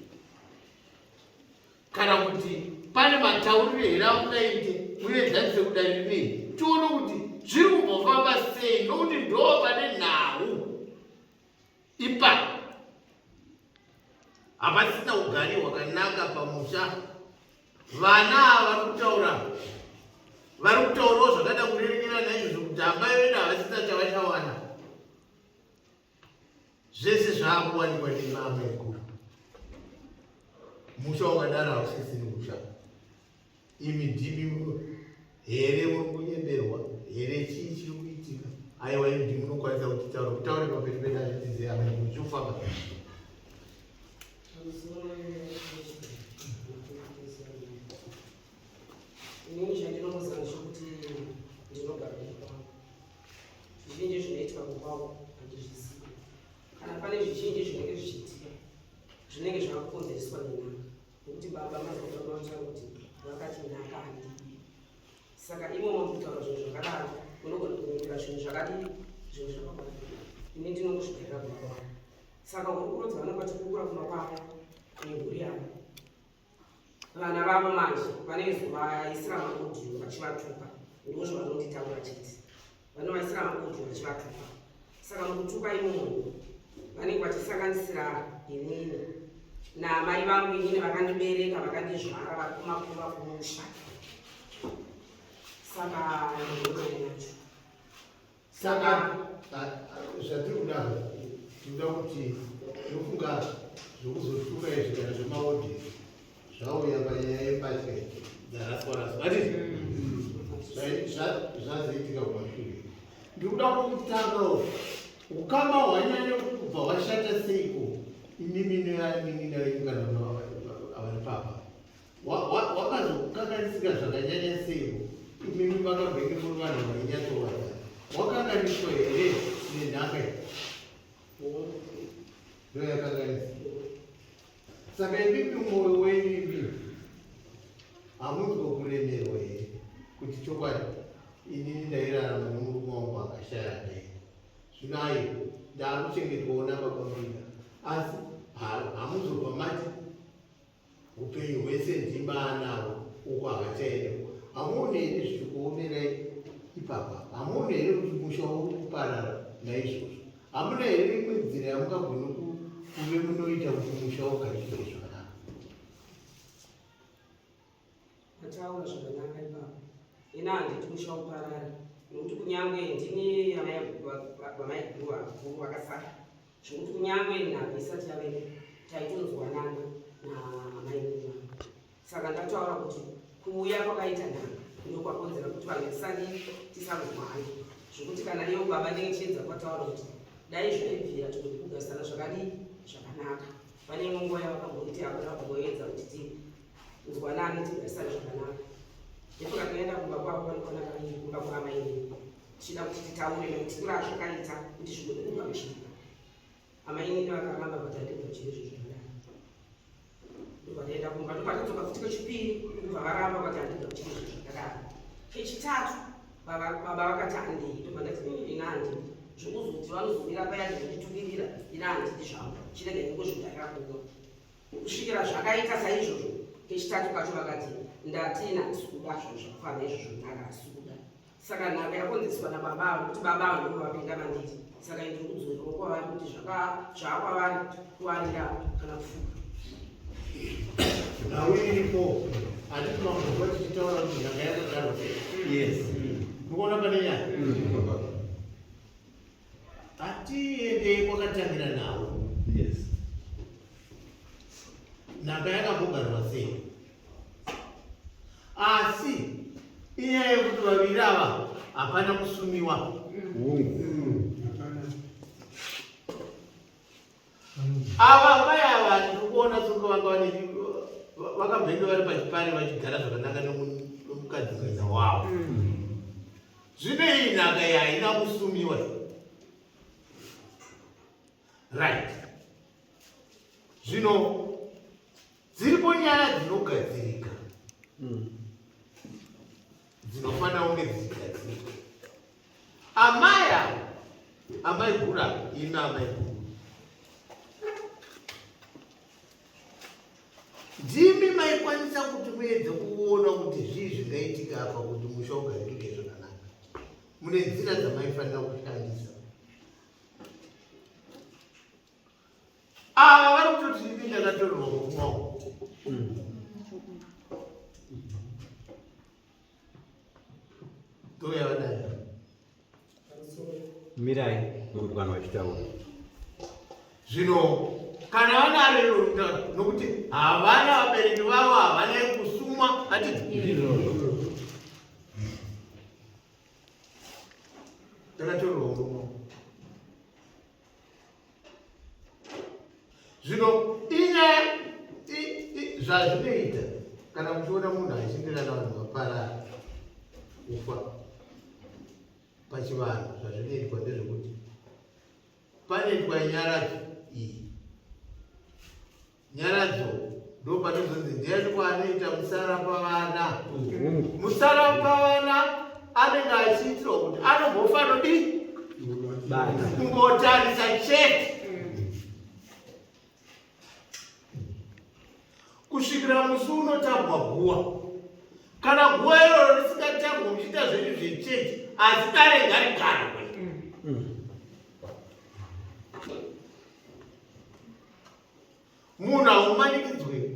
kana kuti pane matauriro here amungaite muedzanise kudari rinei tione kuti zviri kumbofamba sei nokuti ndoo pane nhau ipapo hapasina ugari hwakanaka pamusha vana ava vari kutaura vari kutaurawo zvakada kurerekera naizvozvo kuti amai vedu havasina chavachawana zvese zvaakuwanikwa nemaamaiguru musha wakadaro hausisiri musha Imi ndimi here muri kunyemberwa here chii chiri kuitika? Aiwa imi ndimi munokwanisa kutitaura kutaure pamberi pedu azvitizive amai kuti zviri kufamba. Inini chandinoziva ndechekuti Pane zvizhinji zvinenge zvichiitika zvinenge zvakukonzereswa nenhaka nekuti baba mazobaba vataura kuti vakati nhaka handidi. Saka imomo mukutaura zvinhu zvakadaro munogona kunyepera zvinhu zvakadii zvinhu zvakawanda. Ini ndinongozvigarira kumba kwangu. Saka hurukuro dzavanenge vachikurukura kumba kwavo nemhuri yavo vana vavo manje vanozovaisira maaudio vachivatuka ndozvavanonditaura chete vanovaisira maaudio vachivatuka saka mukutuka imomo vanenge vachisanganisira inini naamai vangu inini vakandibereka vakandizvara vari kumakuva kumusha saka ndonyaya yacho Saka zvatiri kuda tinoda kuti tinofunga zvekuzotuka izvi kana zvemaodhi zvauya panyaya yembatya dzaraswa raswa ati zvazoitika kumashure ndiri kuda kutangawo ukama hwanyanya kubva hwashata seiko imimi nevanin'ina venyu kana vari papa Wakazokanganisika zvakanyanya seiko? Imimi makambenge muri vanhu vainyatsowadza. Wakanganiswa here nenhaka iyi? Ndoyakanganisa. Saka imimi mwoyo wenyu imimi hamunzwa kuremerwa here kuti chokwadi inini ndairarama nemurume wangu akashaya akaenda zvino ayi ndaakuchengetwawo nababa Mbida asi hamuzobva mati Hupenyu hwese ndima anahwo uko havachaendewo. Hamuoni here zvichikuomerai ipapa? Hamuoni here kuti musha uri kuparara naizvozvo? Hamuna here imwe nzira yamungagone kuve munoita kuti musha ugarike zvakanaka? Mataura zvakanaka ipapo. Ini handiti musha uparare nokuti kunyange ndini vamaiguru vakuru vakasara zvekuti kunyange nhaka isati yavepo taitonzwanana namaiguru vangu. Saka ndataura kuti kuuya kwakaita nhaka ndokwakonzera kuti vanhu tisadi tisanzwane zvekuti kana ivo baba ndenge chiedza kwataura kuti dai zvaibvira togona kugarisana zvakadii zvakanaka. Pane imwe nguva yavakamboiti hakuna kumboedza kuti tinzwanane tigarisane zvakanaka. Ndipo takaenda kumba kwavo vanokwana kaviri kumba kwaamainini tichida kuti titaure maitikiro azvakaita kuti zvigone kugamuchirika. Amainini vakaramba vati handigamuchiri izvo zvakadaro. Ndobva taenda kumba ndobva tadzoka futi kechipiri ndobva varamba vati handigamuchiri izvo zvakadaro. Kechitatu baba vakati handei ndobva ndati ini handidi zvekuzoti vanozomira paya ndinotitukirira ini handidi zvangu chirega ndingozvigarira kuno. Kusvikira zvakaita saizvozvo kechitatu kacho vakati ndati ini handisi kuda zvinhu zvakafanana izvozvo nhaka handisi kuda. Saka nhaka yakonzeswa nababa avo kuti baba avo ndivo vapinda mandiri saka ini ndiri kudzorerwa kwavari kuti zvakwavari kuwarira kana kufuka. Nhau iripo handiti mambo tichitaura kuti nhaka yakagarwa sei? Yes. Ndikuona pane nyaya. Hatiendei kwakatangira nhau. Yes. Nhaka yakambogarwa sei? Asi inyaya yekuti vaviri ava hapana kusumiwa. Hungu. Ava mai ava ndiri kuona sokunge vanga vane vakambenge vari pachipare vachigara zvakanaka nemukadzi mwena wavo. Zvino iyi nhaka iyi haina kusumiwa. Right. Zvino dziripo nyaya dzinogadzirika dzinofanira kunge dzichigadzirika. Amai avo, amai gura, imi amai guru. Ndimi maikwanisa kuti muedze kuona kuti zvii zvingaitika apa kuti musha ugarikike zvakanaka. Mune nzira dzamaifanira kushandisa. Ava vari kutoti ini ndakatorerwa murume wangu. Ndouya vanayo. Mirai nokuti vanhu vachitaura. Zvino kana vanaro iro nokuti havana vabereki vavo havana kusumwa hatiti ndakatorerwa murume wangu. Zvino inyaya zvazvinoita kana muchiona munhu achindirana vanhu vaparara kufa pachivanhu zvazvinoitwa ndezvekuti panoitwa nyaradzo. iyi Nyaradzo ndopanozonzi ndiani kwaanoita musara pavana. Musara pavana anenge achiitirwa kuti anombofanodii kungotarisa chete kusvikira musi unotambwa guwa. Kana guwa iroro risingatambwa muchiita zvenyu zvechechi, asi dare ngarigarwe. Munhu haumanikidzwe.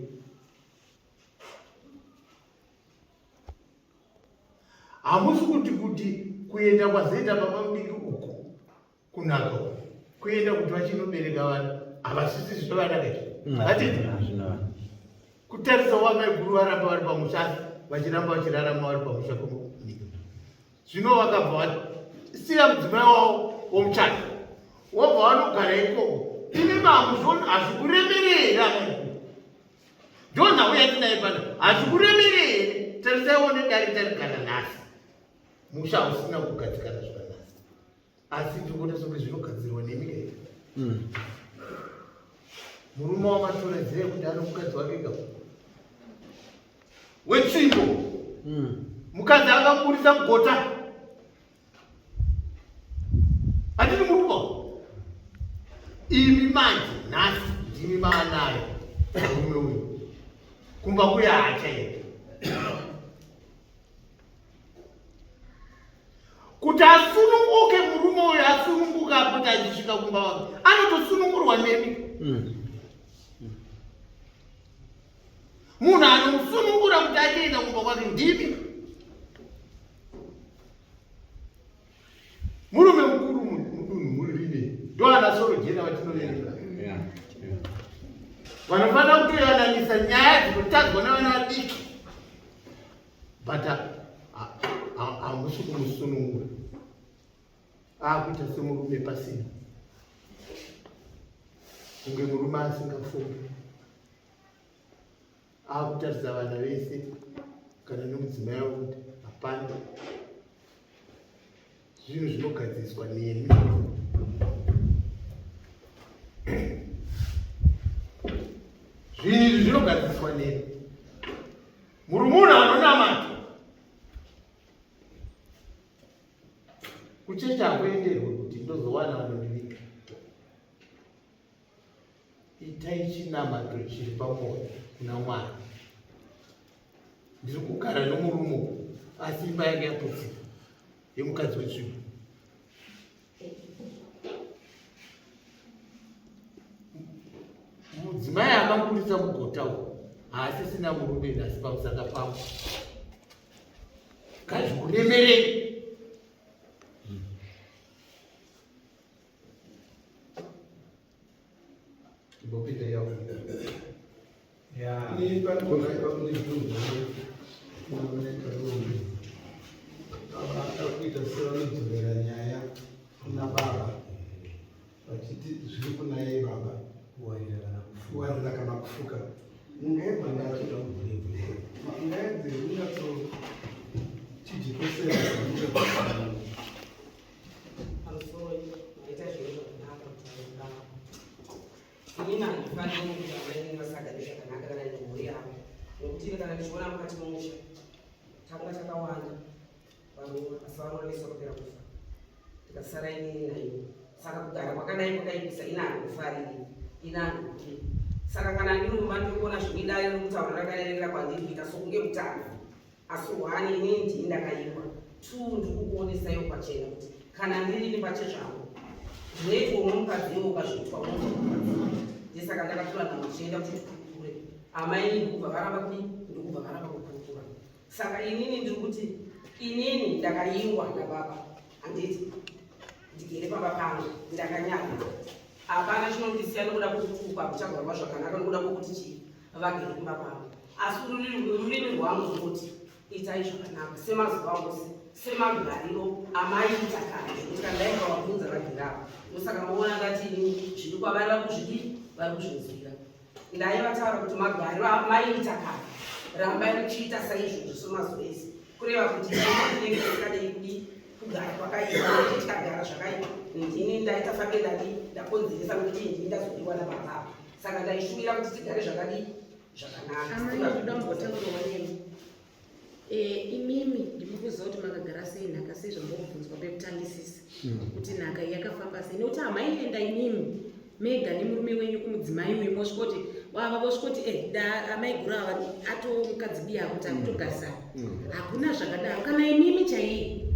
Hamusi kuti kuti kuenda kwazoita baba mudiki uku kunaka uku kuenda kuti vachinobereka vana havasisi zvino vana kaizvi vatiti kutarisa wamaiguru varamba vari pamusha vachiramba vachirarama vari pamusha kunyika Zvino vakabva vasiya mudzimai wavo womuchato wobva vanogara ikoko. Imi mamuzvoni hazvikuremerei here amai? Ndonhau yatinaye pano, hazvikuremerei here? Tarisaiwo nedare tarigara nhasi, musha hausina kugadzikana zvakanaka, asi ndiri kuona sokunge zvinogadzirwa nemi kaita. Murume wamatora zive kuti ano mukadzi wake ka wetsvimbo mukadzi akamuburitsa mugota handiti murume imi manje nhasi ndimi maanayo murume uyu kumba kuya haachaenda kuti asununguke murume uyu asununguka apota achisvika kumba wake anotosunungurwa nemi Munhu anomusunungura kuti achienda kumba kwake ndimi. Murume mukuru mudunhu murine ndoana soro jena vatinoverenga. Vanofanira kutoyananisa nyaya dzinotadzwa nevana vadiki. But hamusi kumusunungura. Akuita semurume pasina. Kunge murume asingafungi. Akutarisa vana vese kana nomudzimai wavo kuti hapana zvinhu zvinogadziriswa nemi. Zvinhu izvi zvinogadziriswa nemi. Muri munhu anonamata. Kuchechi hakuenderwe kuti ndozowana vanondiviga. Itai chinamato chiri pamwoyo kuna Mwari. Ndiri kugara nomurume asi imba yake yaputsika yemukadzi wetsvimbo. Mudzimai akamuburitsa mugota uyu haasisina murume nhasi pamusaka pangu. Ngazvikuremerei. Imbopinda yawo. Ni panogona pakundibvunza kunooneka rume. Baba akakuita sevanodzorera nyaya kuna baba vachiti zviri kuna iye baba kuwarira kana kufuka. Mungaedze mungaedze kunyatso chijekesera zvamunoda. Pamusoro maita zvinhu zvakanaka kutaura. Inini handifaniri kuti amainini vasagare zvakanaka kana nemhuri yavo nekuti ini kana ndichiona mukati memusha tanga takawanda varoora asi varoora vese vakapera kufa tikasara inini naivo saka kugara kwakadai kwakaipisa ini handikufariri ini handikuti saka kana ndiri mumba ndiri kuona zvimidai nokutaura rakarerekera kwandiri kuita sokunge mutambo Asi one inini ndini ndakaikwa, two ndiri kukuonesaiwo pachena kuti kana ndirini pachezvangu zvinoitwa umwe mukadzi iwe ukazviitwa unonzwa kurwadziwa. Ndisaka ndakatora nhanho ndichienda kuti tikurukure. Amai ndikubva varamba kudii? Ndikubva varamba kukurukura. Saka inini ndiri kuti inini ndakaingwa nababa handiti ndigere pamba pangu ndakanyarara hapana chinondisiya nokuda kwokutukwa hakuchagarwa zvakanaka nokuda kwokuti chii vagere kumba kwavo asi rurimi rwangu runoti itai zvakanaka semazuva ose semagariro amaiita kare zvekuti kana dai mukavabvunza vagere apa ndosaka maona ndati ini zviri kwavari vari kuzvidii vari kuzvinzwira ndaivataura kuti magariro amaiita kare rambai muchiita saizvozvo semazuva ese kureva kuti ndinenge ndisingadei kudii. kugara kwakaipa nekuti tikagara zvakaipa ndini ndaita fange ndadi ndakonzeresa nokuti ndini ndazodiwa nababa apa saka ndaishuvira kuti tigare zvakadii zvakanaka. Amai ndoda kumbotaurawo nemi. Eh, imimi ndimi kuziva kuti makagara sei nhaka sei zvambobvunzwa pekutangisisa kuti nhaka iyi yakafamba sei nekuti hamaienda imimi mega nemurume wenyu kumudzimai uyu mosvikoti wava vosvikoti e eh, da amaiguru ava ato mukadzi biya kuti akutogarisana hakuna zvakadaro kana imimi chaiye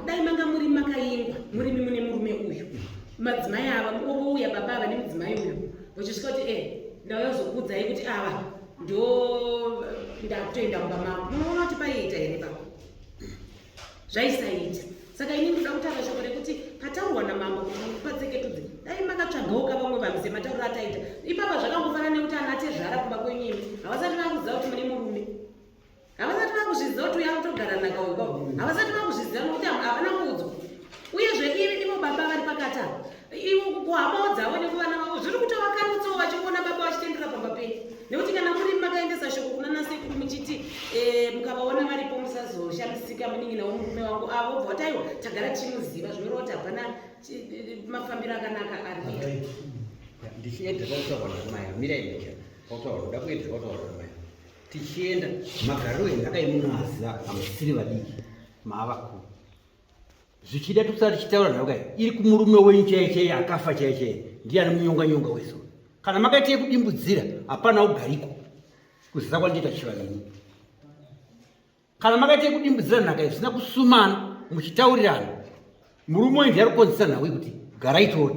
dai manga muri makaingwa murimi mune murume uyu madzimai ava vouya baba ava nemudzimai uyu vachisvika kuti e eh, ndauya kuzokuudzai kuti ava ndo ndakutoenda mumba mangu munoona kuti paiita here baba zvaisaita saka ini ndoda kutaura shoko rekuti pataurwa namambo kuti patseketudze dai makatsvagawo ka vamwe vanhu sematauriro ataita ipapa zvakangofanana nekuti ana tezvara kumba kwenyu imi havasati vakuziva kuti mune murume havasati vakuzviziva kuti uyo akutogara nhaka uyu kwavo havasati vakuzviziva nokuti havana kuudzwa uyezve ivi ivo baba vari pakati apa ivo kuhamawo dzavo nekuvana vavo zviri kutovakarutsawo vachingoona baba vachitendera pamba penyu nekuti kana muri makaendesa shoko kuna nasekuru muchiti eh, mukavaona varipo musazoshamisika munin'ina wemurume wangu avo bva vati aiwa tagara tichimuziva zvinoreva kuti hapana eh, mafambiro akanaka ari kuitwa ndichiedza kwakutaurwa namai mirai ndicha kwakutaurwa ndoda kuedza kwakutaurwa namai tichienda magariro enhaka yemunoaziva hamusisiri vadiki maavakuru zvichida tusati tichitaura nhauka iri kumurume wenyu chaiye chaiye akafa chaiye chaiye ndiye ane munyonga nyonga wese kana makaita yekudimbudzira hapana ugariko kuziva kwandiita chivanini kana makaita yekudimbudzira nhaka zvisina kusumana muchitaurirana murume wenyu ndiye ari kukonzesa nhau yekuti garai tore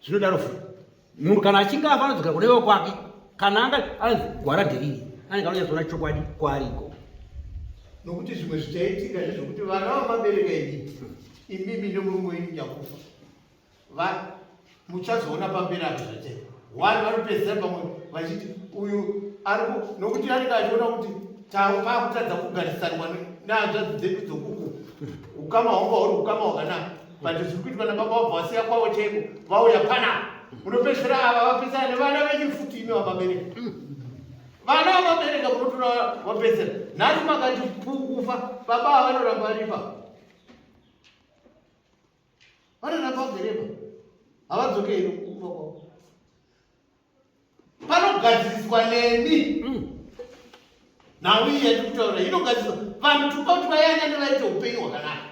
zvinodaro futi munhu kana achinge afa anodzokera kune wekwake kana anga anzi gwara nderiri anenge anonyatsoona chokwadi kwaariko nokuti zvimwe zvichaitika ndezvekuti vana vamabereka imi imimi nemurume wenyu nyakufa muchazoona pamberi apo zvachaita one vanopedzisira pamwe vachiti uyu ari nokuti anenge achiona kuti paakutadza kugarisanwa nehanzvadzi dzedu dzokuku ukama hwanga huri ukama hwakanaka but zviri kuitwa nababa vabva vasiya kwavo chaiko vauya panapa munopedzisira ava vapesana nevana venyu futi imi vamabereka vana vamabereka munotora vapedzisira nhasi makati pukufa baba ava vanoramba varipa vanoramba vagereba havadzokeri kufa kwavo panogadziriswa nemi nhau iyi yatiri kutaura inogadziriswa vanhu tikuda kuti vayanane vaite upenyu hwakanaka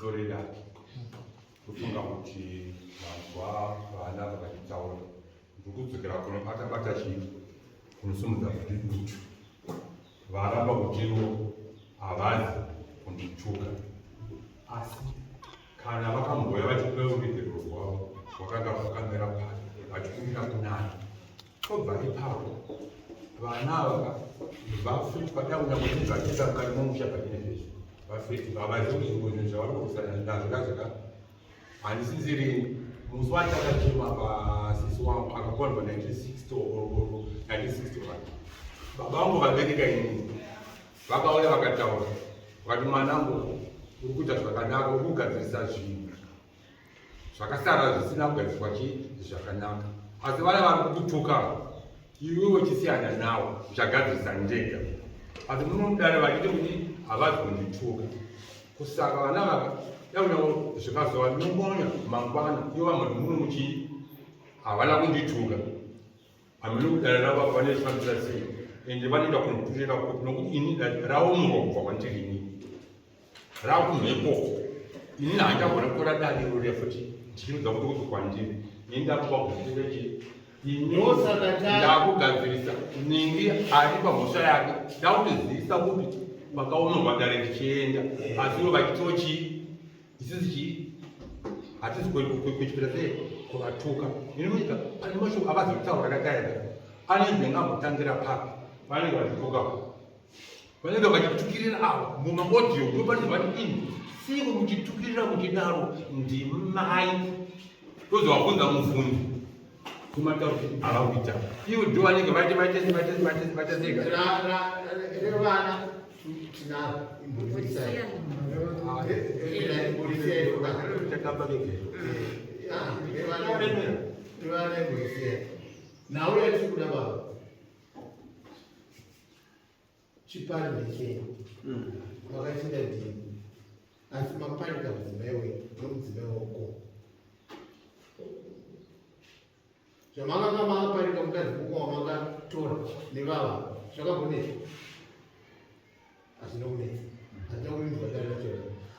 Zoreda kufunga kuti manzwa vana vakachitaura ndikudzokera kunobata bata chii kunosimudza kuti dutu varamba kutiwo havazi kundituka asi kana vakambouya vachikumbira ruregerero rwavo rwakanga rwakamira pasi vachikumbira kunani tobva ipapo vana ava vafiti padai kunyangwe zvinhu zvachiita mukati momusha pachine zvese vafiti vavazivi kuti zvimwe zvinhu zvavari kurwisana nazvo kazvaka handisinzirini musi wachakachema pasisi wangu akakwanirwa 1960 or 1961 baba vangu vabereka inini vakauya vakataura vakati mwanangu uri kuita zvakanaka uri kugadzirisa zvinhu zvakasara zvisina kugadzirwa chii zvakanaka asi vaya vari kukutuka iwewe chisiyana nawo uchagadzirisa ndega asi munomudare vachiti kuti havazi kundituka kusaka vana vaka yakunyangwe zvikazova nyongonya mangwana ivo vamwe muno muchii havana kundituka hameno kudare ravo vanezvifambisa sei ende vanoenda kunoturira kupi nokuti ini raomurwa kubva kwandiri ini rakumhepo ini handichagona kutora dare iro futi ndichinudza kuti kuti kwandiri ini ndakuva kuitira chii ini ndakugadzirisa ningi ari pamhosva yake ndakutozivisa kuti pakaonorwa dare ndichienda asi ivo vachitiwo chii Isusu chii? Hatisi kuchipira sei kuvatuka. Ini munyika pane mashoko avazi kutaura akataira. Anenge angambotangira papi? Vanenge vachituka. Vanenge vachitukirira avo mumaaudio ndo panenge vati ini siko muchitukirira muchidaro ndimai. Tozovabvunza mubvunzo. Kumataura ava kuita. Ivo ndo vanenge vaite vaite vaite vaite vaite sega. Revana tinaro imborisai. Imborisai. Revana imborisai. Nhau yatiri kuda baba, chipari ndechenyu, makachinda ndini, asi maparika mudzimai wenyu nomudzimai wako. Zvamakanga makaparika mukadzi mukoma wamakatora nevava zvakambonetsa? Hazvina kunetsa, hazvina kuinzwa dare racho.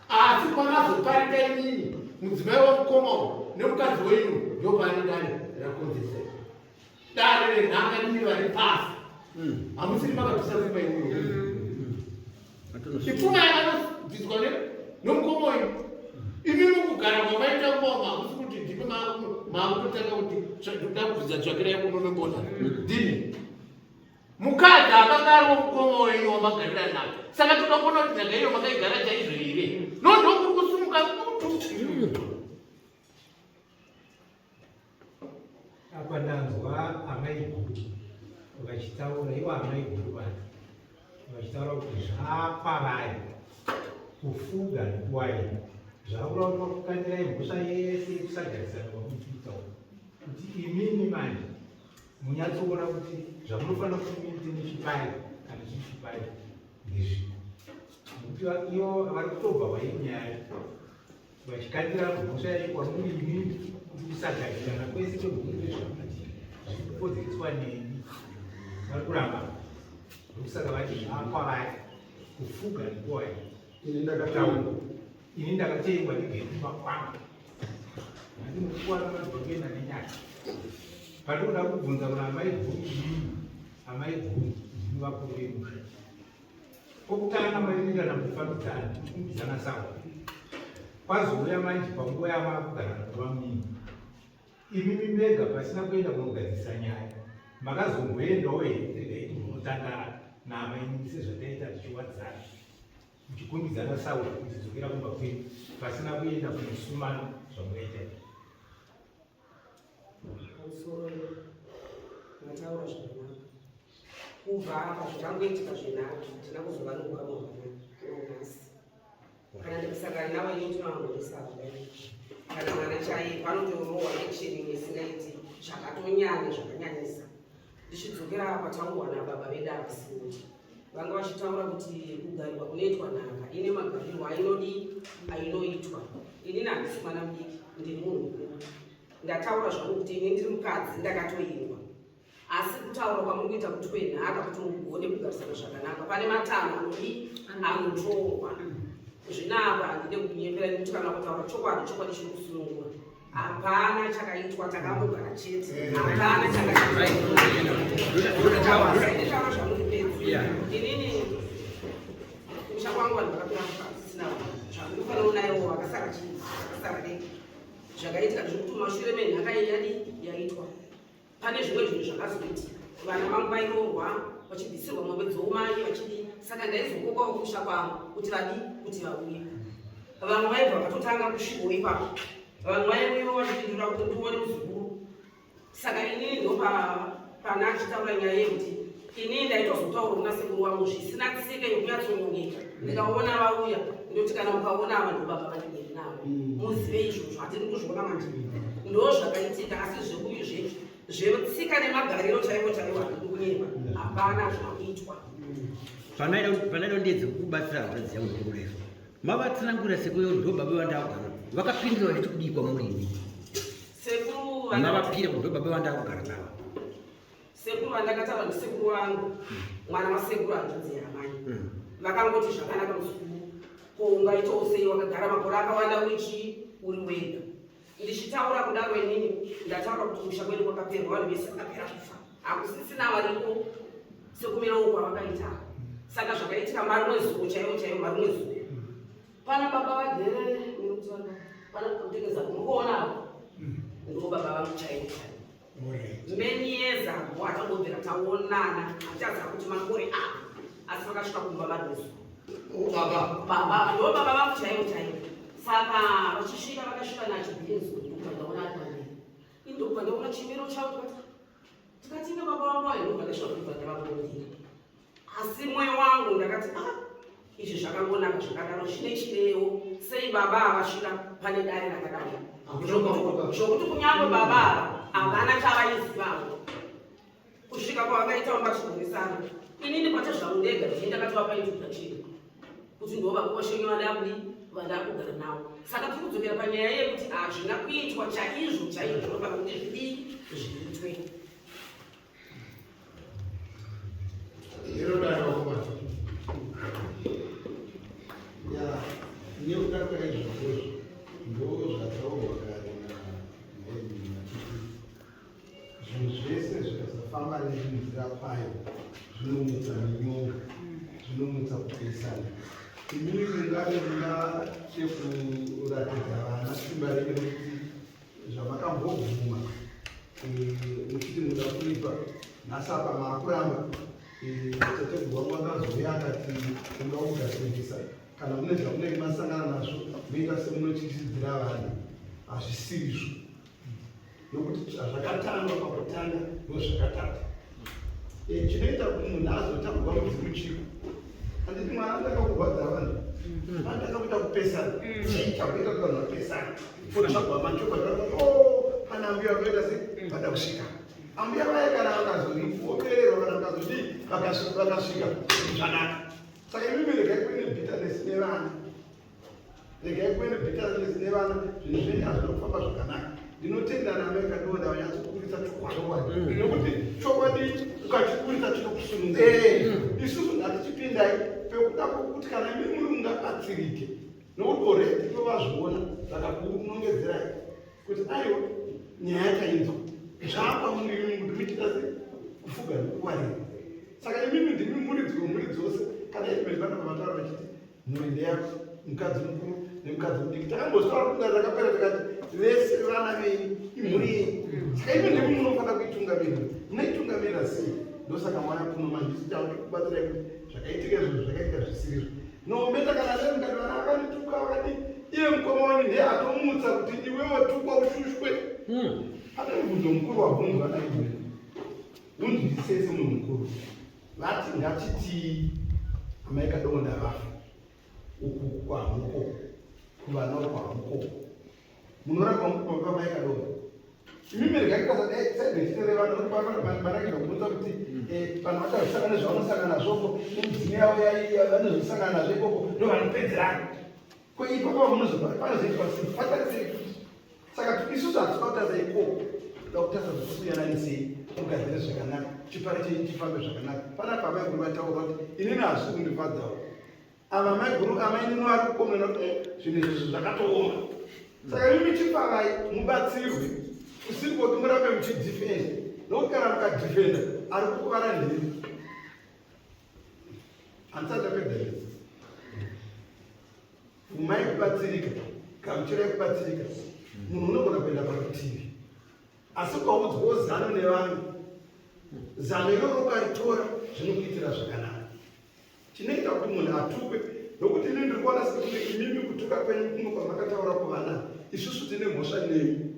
Asi pamazoparika inini mudzimai wamukoma uyu nemukadzi wenyu, ndopane dare rakonzesa dare renhaka. Nini vari pasi, hamusiri makabvisa pfuma iyoyo. Ipfuma yakanobviswa nomukoma wenyu. Imi mukugara kwamaita mumama, hamusi kuti ndimi maakutotanga kuti ndoda kubvisa tsvakirai kuno nembona. Ndimi mukadzi akanga ari womukoma wenyu wamagarira nako. Saka toda kuona kuti nhaka iyo makaigara chaizvo here. No, ndokuri kusumuka mutu. Apa ndanzwa amai guru vachitaura, ivo amai guru vanhu vachitaura kuti zvakwavari kufuga nekuwaina, zvakuramba kukandirai mhosva yese yekusagarisana kwamuchiita uku, kuti imimi manje munyatsoona kuti zvamunofanira kuti muite nechipari kana chiri chipari ndezvipo, nekuti ivo vari kutobva vainyaya vachikandira mhosva yacho kwamuri imimi, kuti kusagarisana kwese kwemhuri nezvamati zviri kukonzereswa nemi. Vari kuramba, ndokusaka vati zvakwavari kufuga nekuwaina. Ini ndakataura. Ini ndakatengwa ndigere kumba kwangu, handinokuwana madzibva kuenda nenyaya. Pandinoda kubvunza kuna amai guru, imimi amai guru ndimi vakuru vemusha. Kokutanga maiwirirana mukufambidzana, muchikumbidzana sawa. Kwazouya manje panguva yamava kugara nababa munini imimi mega pasina kuenda kunogadzirisa nyaya, makazomboendawo here regai timbonotandara naamainini sezvataita tichiwadzana, muchikumbidzana sawa muchidzokera kumba kwenyu pasina kuenda kunosumana zvamungaita? Pamusoro, mataura zvakanaka. Kubva apa zvikangoitika zvenhaka, hatina kuzova noukama hwakanaka nanhasi. Kana ndikasangana navo ini ndinoangorisa kudai, kana mwana chaiye panotorohwa action imwe isingaiti, zvakatonyanya, zvakanyanyisa. Ndichidzokera apa, tangowana baba vedu avasiuti vanga vachitaura kuti kugarirwa kunoitwa nhaka ine magarirwo ainodii ainoitwa. Inini handisi mwana mudiki, ndiri munhu mukuru. Ndataura zvangu kuti ini ndiri mukadzi ndakatoingwa, asi kutaura kwamuri kuita kuti kwenhaka, kuti mugone kugarisana zvakanaka, pane matanho anodii anotorwa. Zvinapa handide kunyepera, nekuti kana kutaura chokwadi, chokwadi chiri kusunungura. Hapana chakaitwa, takangogara chete, hapana chakaitaura zvamuripedzi. Inini kumusha kwangu vanhu vakapera kufa, sisina zvandinofanira unaiwo vakasara chii, vakasara dei. Zvakaitika ndezvekuti mumashure menhaka iyi yadi yaitwa, pane zvimwe zvinhu zvakazoitika. Vana vangu vairoorwa vachibvisirwa mombe dzoumai vachidii, saka ndaizokokawo kumusha kwavo kuti vadii, kuti vauye. Vamwe vaibva vakatotanga kusviko ipapo, vamwe vaiuyiwa vachiti ndoda kuti ndione muzukuru. Saka inini ndopa pana achitaura nyaya yekuti inini ndaitozotaura kuna sekuru wangu zvisina tsika yekunyatsonongeka. Ndikaona vauya ndoti, kana ukaona ava ndobaba vandigere navo, muzive izvozvo. Hatiri kuzviona manje, ndo zvakaitika. Asi zvekuyu zvetsika nemagariro chaivo chaivo, handidi kunyepa, hapana zvinoitwa. Panaida ndedze kubatsira hanzvadzi yangu nekurefu mavatsanangurira sekuru ndo baba vandakugara, vakapindura vachiti kudii kwamuri imi? Sekuru Mavapira kuti ndo baba vandakugara navo. Sekuru vandakataura ndisekuru vangu, mwana wasekuru, hanzvadzi yamai. Vakangoti, "Zvakanaka muzukuru, ko ungaitawo sei wakagara makore akawanda uri uri wega?" Ndichitaura kudaro, inini ndataura kuti musha kwedu kwakaperwa, vanhu vese vakapera kufa, hakusisina variko sekumirawo kwavakaita. Saka zvakaitika marimwe zuvo chaivo chaivo, marimwe zuvo pana baba vagere nekuti pana kutekeza mukuona avo ndo baba vangu chaivo chaivo. Many years ago atangobvira taonana, hatichaziva kuti makore apo, asi vakasvika kumba marimwe zuvo. Baba. Baba ndo baba vangu chaivo chaivo. Saka vachisvika, vakasvika nachibhinzi, ndokubva ndaona ari pamberi. Ini ndokubva ndaona chimiro chavo, tikati tikatinga baba vangu ayo, ndokubva ndasvika, ndokubva ndavabondira. Asi mwoyo wangu ndakati, "Ah, izvi zvakangonaka zvakadaro, zvine chirevo sei baba avasvika pane dare rakadaro?" Zvokuti kunyange baba ava havana chavaizivawo. Kusvika kwavakaita vanga vachigumwisana. Inini pachezvangu ndega ndini ndakatovapa introduction kuti ndo vakoshenyu vandakudi vandakugara navo. Saka tiri kudzokera panyaya yekuti hazvina kuitwa chaizvo chaizvo zvinofanira kuti zvidii zviitwe. Ya, nekuda kwaizvozvo ndo zvataurwa kare naedwin achiti zvinhu zvese zvikasafamba nenzira kwayo zvinomutsa minyonga, zvinomutsa kupesana. Imimi mungave mungade kuratidza vana simba renyu rekuti zvamakambobvuma eh, muchiti muda kuripa nhasi apa maakuramba eh, tateguru wangu akazouya akati unoda kugadzirisa kana mune zvamunenge masangana nazvo moita semunotyisidzira vanhu hazvisirizvo nokuti zvakatangwa pakutanga ndozvakatata eh, chinoita kuti munhu azotambwa mudzimu chiko handiti mwana ndakakurwadza vanhu vanhu ndakakuita kupesana mm. chii chakuita kuti vanhu vapesana potsvagwa machokwadi oh, pana ambuya vakaita se mm. vada kusvika ambuya vaya kana vakazoriomererwa kana vakazodii vakasvika zvanaka saka imimi regai kuine bitterness nevana regai kuve nebitterness nevana zvinhu zvenyu hazvina kufamba zvakanaka ndinotenda naamai kadonda vanyatsokuburitsa chokwadi mm. nekuti chokwadi ukachiburitsa chinokusununga eh. mm. isusu ngatichipindai pekuda kwokuti kana imi muri mungabatsirike nokuti already ivo vazviona vakakunongedzerai kuti aiwa nyaya tainzwa zvakwamuri imi kuti muchiita se kufuga nekuwarira saka imimi ndimi muridzi wemhuri dzose kana imimi vana vavataura vachiti mhuri ndeyako mukadzi mukuru nemukadzi mudiki takambozvitaura kudare rakapera tikati vese vana venyu imhuri yenyu saka imi ndimi munofanira kuitungamirira munoitungamirira sei ndosaka mwana kuno manje isu takubatsirai kuti zvakaitika izvozvo zvakaitika zvisirizvo nometa kana dai mukati vana vakandituka vakati iye mukoma wenyu ndiye atomutsa kuti iwewe tukwa ushushwe hmm. pane mubvunzo mukuru wabvunzwa naiwe unzwisise semunhu mukuru Vati ngatitii amai Kadonda vafa uku kwamuko kuvana uku hamuko munoramba mukubaba mai Kadonda imi regai kusaidechitereva nokuti kubvunza kuti eh, vanhu vachazvisangana nezvavanosangana nazvoko nemidzimu yavo vanozosangana nazvo ikoko ndovanopedzerana ko ipapo panozoitwa sei patarisei Saka isusu hatisi kutarisa ikoko, toda kutarisa zvekukuyananise mugadzire zvakanaka, chipare chenyu chifambe zvakanaka. Panapa amai guru vataura kuti inini hazvisi kundifadzawo. Ava amai guru amai nini vari kukomena kuti eh, zvinhu izvi zvakatooma. Saka imi chipavai mubatsirwe kusiri kuti murambe muchidhifenda nokuti kana mukadhifenda ari kukuvara ndimi. Handisati ndapedza here? Bvumai kubatsirika, gamuchirai kubatsirika. Munhu unogona kuenda parutivi, asi ukaudzwawo zano nevamwe, zano iroro ukaritora zvinokuitira zvakanaka. Chinoita kuti munhu atukwe nokuti ini ndiri kuona sekuti imimi kutuka kwenyu kumwe kwamakataura kuvana, isusu tine mhosva nemi.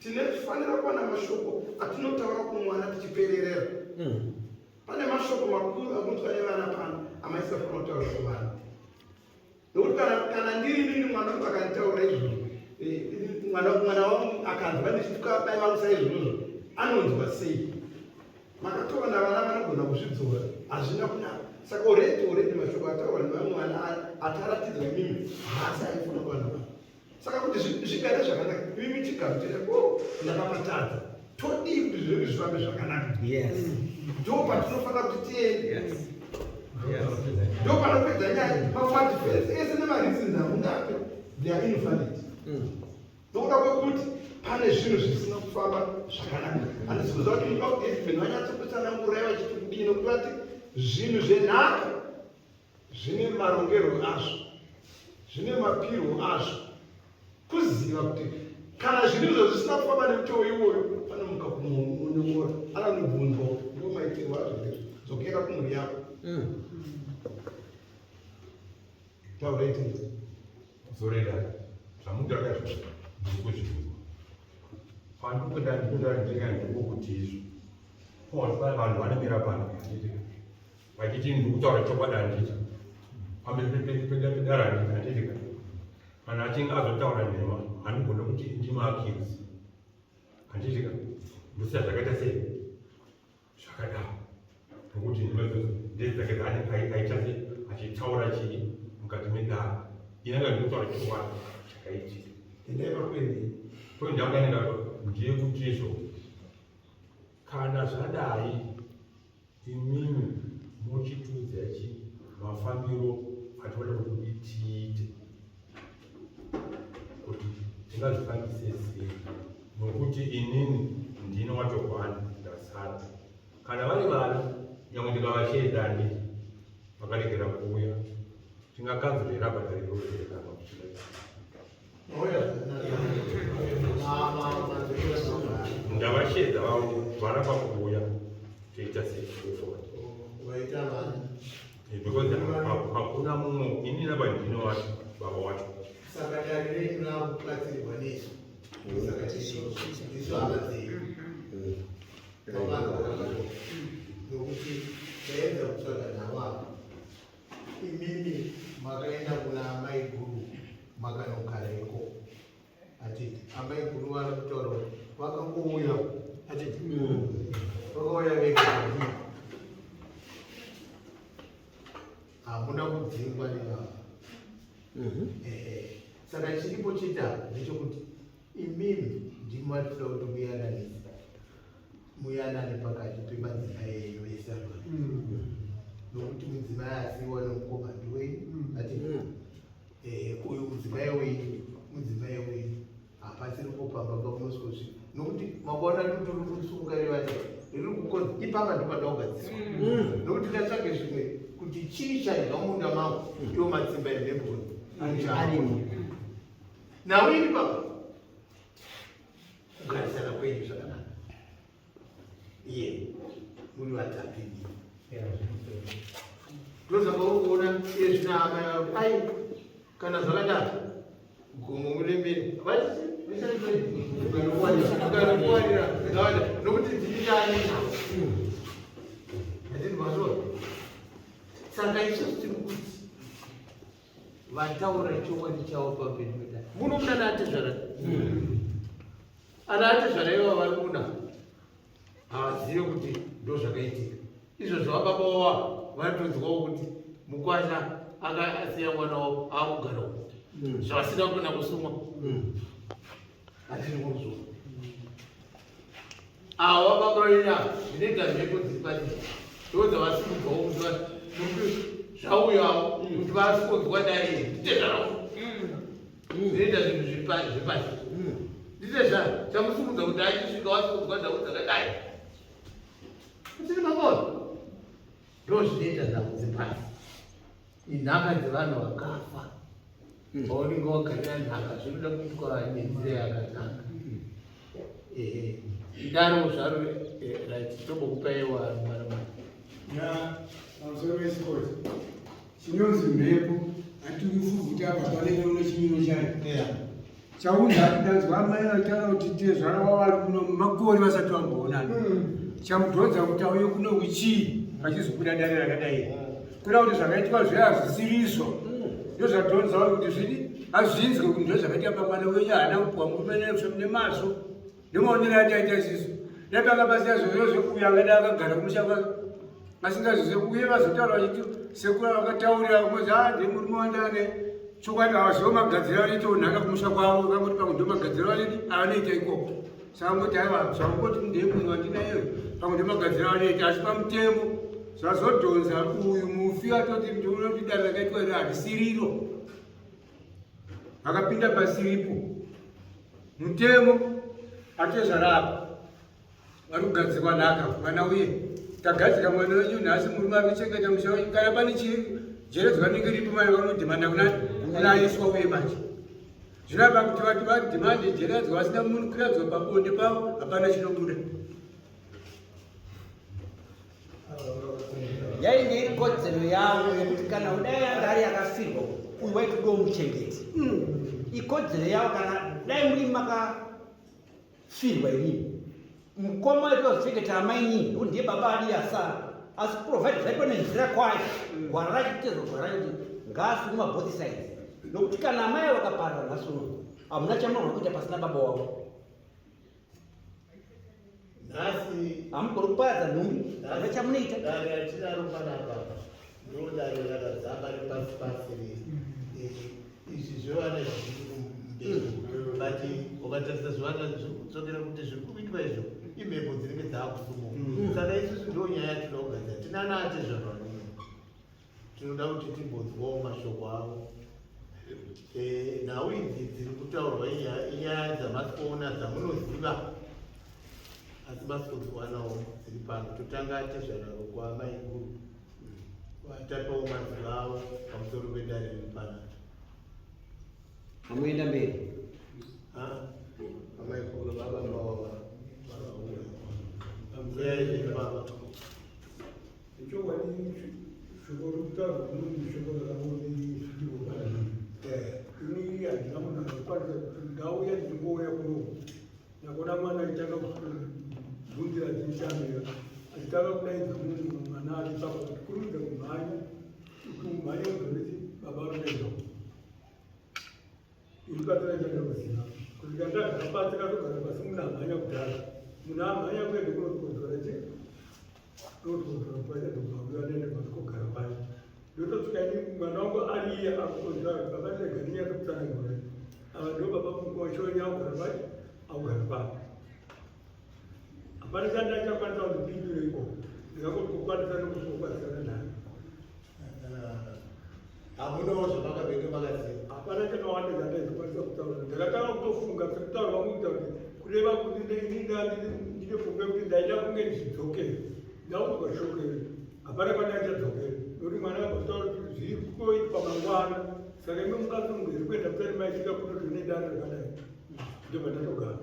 Tinofanira kuwana mashoko atinotaura kumwana tichipererera. Mm. Pane mashoko makuru akunzwa nevana pano amaisafanira kutaura kuvana. Nokuti kana kana ndiri inini mwana wangu akanditaura izvozvo, eh, mwana mwana wangu akanzwa ndichituka mai vangu saizvozvo, anonzwa sei? Makatoona vana vanogona kuzvidzora, hazvina kunaka. Saka already already mashoko ataurwa nevamwe vana ataratidzwa imimi haasi aifanira kuva navana. Saka kuti zvigare zvakanaka, imi chigamuchira ko oh, ndakamatadza. Todii kuti zvedu zvifambe zvakanaka? Yes. Ndo patinofanira kuti tiende. Yes. Yes. Ndo panopedza nyaya. Mamadefense ese nemareasons amungape they are invalid. Nokuda kwekuti pane zvinhu zvisina kufamba zvakanaka. Handisi kuziva kuti munoda kuti Edmund vanyatsokutsanangurai vachiti kudii nokuti vati zvinhu zvenhaka zvine marongerwo azvo zvine mapirwo azvo kuziva kuti kana zvinhu izvo zvisina kufamba nemutoo iwoyo panomuka kumonongora anonobvunzwa ndo maitirwo azvo ndezvo dzokera kumhuri yako mm. taurai tinzwe Zoreda zvamutaura izvozvo ndiri kuzvinzwa pandikuda ndikuda ndinga ndikukuti izvo ko vanhu vanomira pano handiti vachiti ndiri kutaura chokwadi handiti pamberi pedare handiti handiti ka kana achinge azotaura nhema handigone kuti ndimaakuse handiti ka ndosiya zvakaita sei Zvakadaro nokuti ndima idzodzo ndedzake dzaanenge aita se achitaura chii mukati medare. Inanga ndikutaura chokwadi chakaitika. Endai papoindi. Poindi yangu yanenge ndeyekuti izvo kana zvadai imimi mochitiudza chi mafambiro atinoda kuti tiite kuti tingazvifambise sei nokuti inini ndini wacho hwani ndasara kana vari vana nyangwe ndikavasheedza handiti vakaregera kuuya tingakanzurera badare rose kana kuti ndavasheedza vavo vana pakuuya toita sei because hakuna mumwe ini naba ndini wacho baba wacho saka dare renyu rakubatsirwa nesu saka tisu hama dzenyu nokuti taedza kutsvaga nhau apa Imimi makaenda kuna amai guru makanogara ikoko atiti amai guru vari kutaura kuti vakangouya atiti vakauya vega hamuna kudzingwa nevava mhm. eh, saka chiripo chete apa ndechekuti imimi ndimi matinoda kuti muyananise muyanane pakati pemadzimai enyu ese ava mm. nokuti mudzimai asiiwa nemukoma ndiwenyu mm. ati mm. eh, uyu mudzimai wenyu mudzimai wenyu hapasiripo pamba pamunosvika nokuti makaona dutu riri kusunga revati riri kukonza ipapa ndopanda kugadziswa nokuti ndatsvage zvimwe kuti chii chadya munda mangu iwo matsimba emhembo arimo nhau iri papa kugarisana kwenyu zvakanaka iye muri vatatu imi ndosaka uri kuona iye zvina amai vako ai kana zvakadaro gomo murembere vachikuwarira nokuti dziriani hatini mazvona saka isusu tiri kuti vataura chokwadi chavo pamberi pedare muno muna ana atezvara ana atezvara ivavo vari muna havazive kuti ndo zvakaitika izvo zvavababa wavo vanotonzwawo kuti mukwasha akasiya mwana wavo akugara uko hmm. zvavasina kuna kusumwa hmm. hatiri kuzwa Awa baba venya zvinoita mhepo dziri panyika ndodzavasimudzawo kuti zvauyawo kuti vasikonzwa dai nditezvarawo zvinoita zvinhu zvepasi nditezvara chamusimudza kuti achisvika wasikonzwa nhau dzakadai usiri mabona ndozvinoita nhau dzepasi inhaka dzevanhu vakafa paunenge wagarira nhaka zvinoda kuitwa nenzira yakanaka ehe idaro zvaro eh, right tombokupai wamwana ya pamusoro wesikoti chinonzi mhepo hatikufuvuta apa pane une chimiro chayo chaunza atidanzwa amai vataura kuti tezvara wavari kuno makore vasati vamboonana hmm. chamudhonza kuti auye kuno kuchii pachizobuda dare rakadai kuda kuti zvakaitwa zve hazvisirizvo ndozvadhonza uri kuti zvidi azvinzwe kuti ndozvakaitika pamwana wenyu haana kupuwa murume nemazvo nemaonero ataita isisu dai pasina zvozvo uyo angada akagara kumusha kwake asingazvizive uye vazotaura vachiti sekuru vakataurira kunzi a ah, ndiye murume wandane chokwadi havazivo magadziro anoitawo nhaka kumusha kwavo vangoti pamwe ndo magadziro anoita ikoko Saka ngoti aiwa zvangoti ndiye munhu wandinayo pamwe ndemagadziro anoita asi pamutemo zvazodhonza uyu mufi atoti ndinoona kuti dare rakaitwa iri harisiriro akapinda pasiripo mutemo atezvarapa vari kugadzirwa nhaka mwana uye tagadzira mwana wenyu nhasi murume ari kuchengeta musha wenyu kana pane chijeredzwa rinenge ripo mari vanodhimanda kuna kunaiswa uye manje Zvinoreva kuti vati vadhimande jeredzwa vasina munhu kuradzwa pabonde pavo hapana chinobuda. Yainge iri kodzero yavo yekuti kana kudai anga ari akafirwa uyu waitodiwa muchengeti. Ikodzero yavo kana dai muri makafirwa imimi mukoma waitwa zvichengeta amainini nekuti ndiye baba adi asara asi provide zvaitwa nenzira kwayo gwara racho kutezwa gwara racho kuti ngaasungwa both sides nokuti kana amai vakaparara nhasi uno hamuna chamunogona kuita pasina baba wavo. Nhasi hamugoni kuparadza nhumbi, hapana chamunoita. Dare ratinaro panapa ndo dare rakadzama repasi pasi riri. Izvi zvevana zviri kumberi, but ukatarisa zvevana zviri kudzokera kuti zviri kuitwa izvo imhepo dzinenge dzaakusumuka. Saka isusu ndo nyaya yatinoda kugadzira. Tinana atezvarwa nuno, tinoda kuti timbonzwawo mashoko avo. Nhau idzi dziri kutaurwa inyaya dzamasikuona dzamunoziva, asi masikudziwanawo dziri pano. Totanga tezvararo kwaamaiguru vatapawo mazwi avo pamusoro pedare riri panapa. Amuenda mberi. Amaiguru vabambawo vauya. Baba. Chokwadi shoko rokutaurwa munhu shoko rakangoti zviripo pano. Ini handina munhu anokwanisa kuti ndauya, ndingouya kuno ndakuona mwana achitanga kubvunzira achishambira, achitanga kudaidza munhu mwana achipapo kuti kurumidza kumhanya, kuti umhanye uzoniti baba vanodaidza. Ini batsira chanda kuziva kusvika ndagara pasi, katogara pasi, munhu amhanya kudhara, munhu amhanya kuende kunokonzora chi kunokonzora kwacha, ndobva uyo anoenda pasi kogara pasi, ndotosvika ini mwana wangu ari iye akukonzora, baba ndega ndinyatso-kutsanangura, ava ndo baba mukoshonya akugara pasi, akugara pasi. Hapana chandachakwanisa kundipindure ikoko, ndingangoti kukwanisa nokusvokwanisana naye. Hamunawo zvamakavenge makaziva? Hapana chakawanda chandaizokwanisa kutaura. Ndakatanga kutofunga sekutaura kwangu kuita kuti kureva kuti ini ndine pfungwa yekuti ndaida kunge ndichidzokera. Ndaudzwa shoko iri, hapana kwandaichadzokera nokuti mwana akataura kuti zviri kuitwa mangwana, saka imi mungasunge zviri kuenda musati maitika kuno tine dare rakadai, ndobva ndatogara.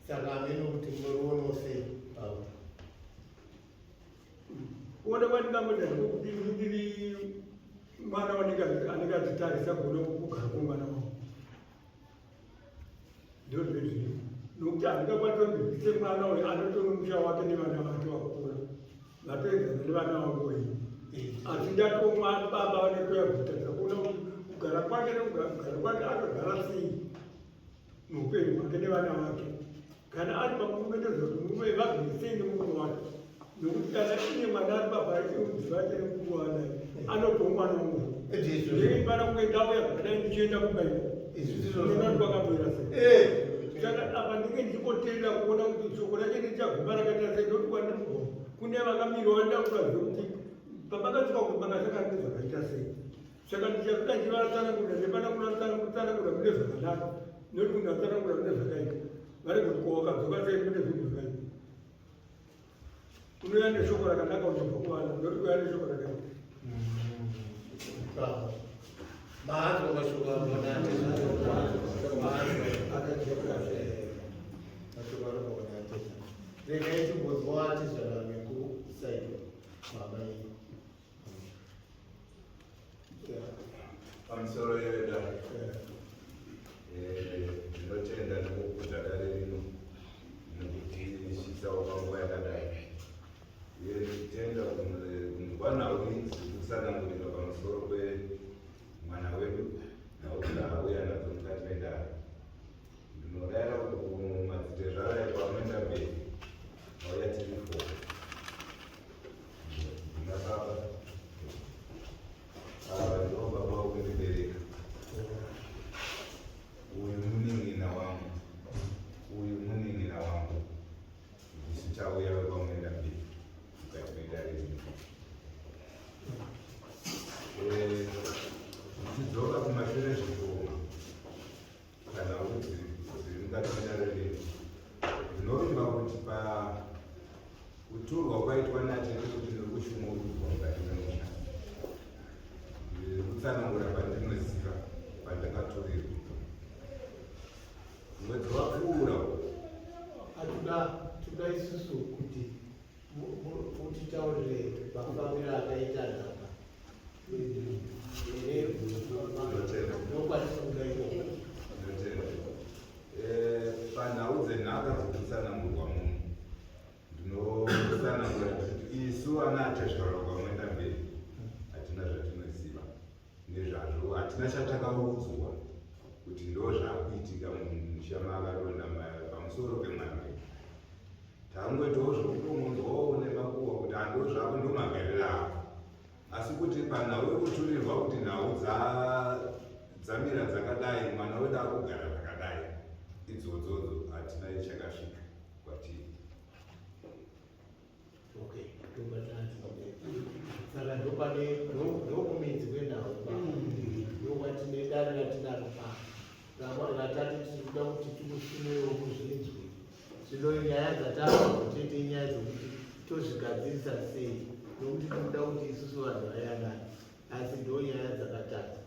Saka hameno kuti munoriwonawo sei avo? Kuona kwandingangoita ndikokuti ini ndiri mwana wanenge anenge achitarisa kuona kugara kwomwana wangu, ndo zvezviri, nokuti handingakwanisa kundibvise mwana uyu anotori musha wake nevana vake vakura vatoenzana nevana vangu wei, asi ndatomwa baba vanetoya kutarisa kuona kuti kugara kwake nekugara kwake akagara sei muupenyu hwake nevana vake. Kana ari pamurume, ndoziva kuti murume vagere sei nemurume wake, nokuti kana iye mwana ari baba aite mudzimai ake nemukuru waanaye anotowo mwana wangu. Ndinofanira kunge ndauya zvakadai ndichienda kumba iko ndinoti kwakamira sei. Saka apa ndinge ndichingotenda kuona kuti shoko racho richaguma rakaita sei, nokuti kwandiri kugoma kune vakamira vanoda kuvaziva kuti pamakasvika kuti makasangana nezvakaita sei. Saka ndichasvika ndichivatsanangurira, ndipana kutsanangura mune zvakanaka, nokuti munhu atsanangura mune zvakaipa vari kuti ko wakadzoka sei mune zvinhu zvakaipa. Unouya neshoko rakanaka uchibva kuvana, nokuti kuuya neshoko rakaipa. Maanzwa mashoko mashoko anobva atezvara. Regai timbonzwa atezvara vekusaidi mama iyi. Pamusoro yedare, ndinotenda nekukudza dare rino nekutisvitsawo panguva yakadai, uye ndichitenda kunzwa nhau idzi kutsanangurira pamusoro pemwana wedu, nhau dzaauya nadzo mukati medare. Ndinodaira kuti kumadzitezvara ekwamuenda mberi auya tiri four. Ndina baba, ava ndivo baba vokundibereka, uyu munin'ina wangu, uyu munin'ina wangu, ndisu tauya vekwamuenda mberi mukati medare rino. Ndichidzoka kumashure zvishoma panhau dziri mukati medare rino, ndinovimba kuti pakuturwa kwaitwa natete kuti ndiri kushungurudzwa mukati memusha, ndiri kutsanangura pandinoziva pandakaturirwa mwedzi wapfuura. Atuda toda isusu kuti mutitaurire mafambiro akaita nhaka here, ndokwatinoda ikoko. Ndinotenda. Panhau dzenhaka dzokutsanangurwa muno, ndinotsanangura kuti isu ana atezvara kwamwenda mberi hatina zvatinoziva nezvazvo, hatina chatakaudzwa kuti ndo zvaakuitika mumusha maakaronda pamusoro. pamusoro pemwana wedu. Tangoitawo zvokutongonzwawo nemakuhwa kuti ando zvavo ndomagariro avo, asi kuti panhau yekuturirwa kuti nhau dzamira dzakadai, mwana wedu akugara zvakadai, idzodzodzo hatina ichakasvika kwatiri. Okay, saka ndopane ndokumidzi kwenhau ndokwatine dare ratinaro pa ratati tiri kuda kuti tikusumewo kuzvinzwi. Zvino nyaya dzataura chete inyaya dzokuti tozvigadzirisa sei, nokuti tinoda kuti isusu vanhu vayanani, asi ndo nyaya dzakatadza.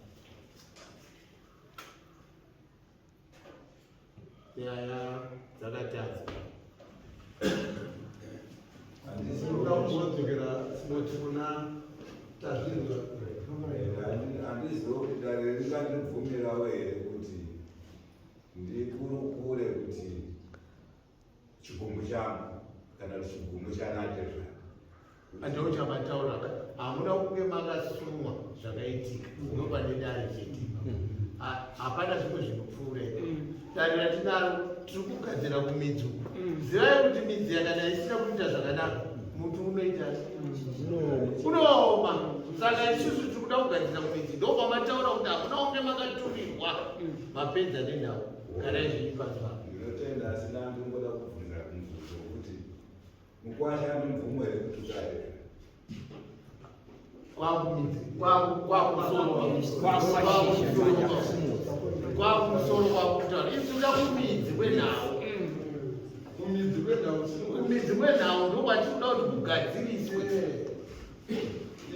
Nyaya dzakatadzwa. Handisi kudzokera sinoti kuna tazvinzwa. Handizivo kuti dare ringandibvumirawo here kuti ndikurukure kuti chigumbu changu kana kuti chigumbu chanatezvara. Ndo chamataura, hamuna kunge makasumwa zvakaitika, ndopane dare chete, hapana zvimwe zvinopfuura. Dare ratinaro tiri kugadzira kumidzi uku. Zivai kuti midzi yakadai isina kuita zvakanaka, muti unoita unooma. Saka isusu tiri kuda kugadzira kumidzi, ndokwamataura kuti hamuna kunge makaturirwa. Mapedza nenhau, garai zvenyu pasi pano. Ndinotenda, asi ndandingoda kubvunza mubvunzo wekuti mukwasha ane mvumo here kutuka here? Kwakumidzi, kwakumusoro, kwakutaura isuda kumidzi kwenhau. Kumidzi kwenhau. Kumidzi kwenhau ndokwatinoda kuti kugadziriswe.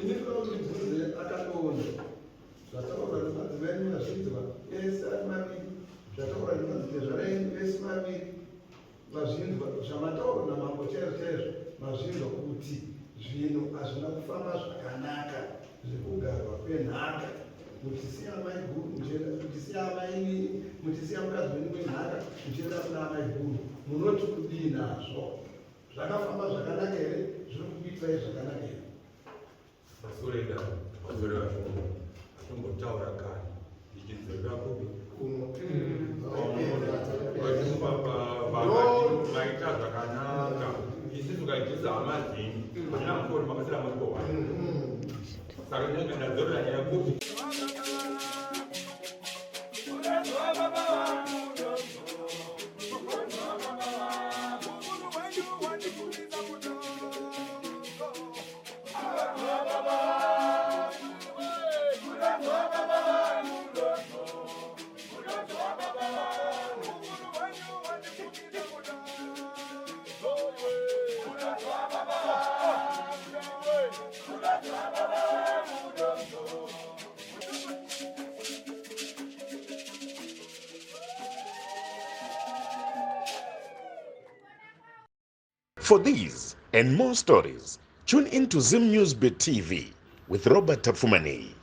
Ini ndoda kuti ndibvunze akatoona zvataurwa nemadzimai enyu, mazvinzwa ese ari maviri. Zvataurwa nemadzitezvara enyu vese vaviri mazvinzwa. Zvamataurwa namambo chaizvo chaizvo mazvinzwa, kuti zvinhu hazvina kufamba zvakanaka zvekugarwa kwenhaka, muchisiya amai guru muchienda, muchisiya amai, muchisiya mukadzi wenyu wenhaka muchienda kuna amai guru. Munoti kudii nazvo? Zvakafamba zvakanaka here? Zviri kukuitirai zvakanaka here? Pasorenda pasore atombotaura kare ndichidzorera kupi kuno. Maita zvakanaka, isusu kaitisa hama dzenyu ana mukori makasira murikowa, saka ndadzorera nyaya kupi. For these and more stories, tune in to Zim News Bit TV with Robert Tafumani.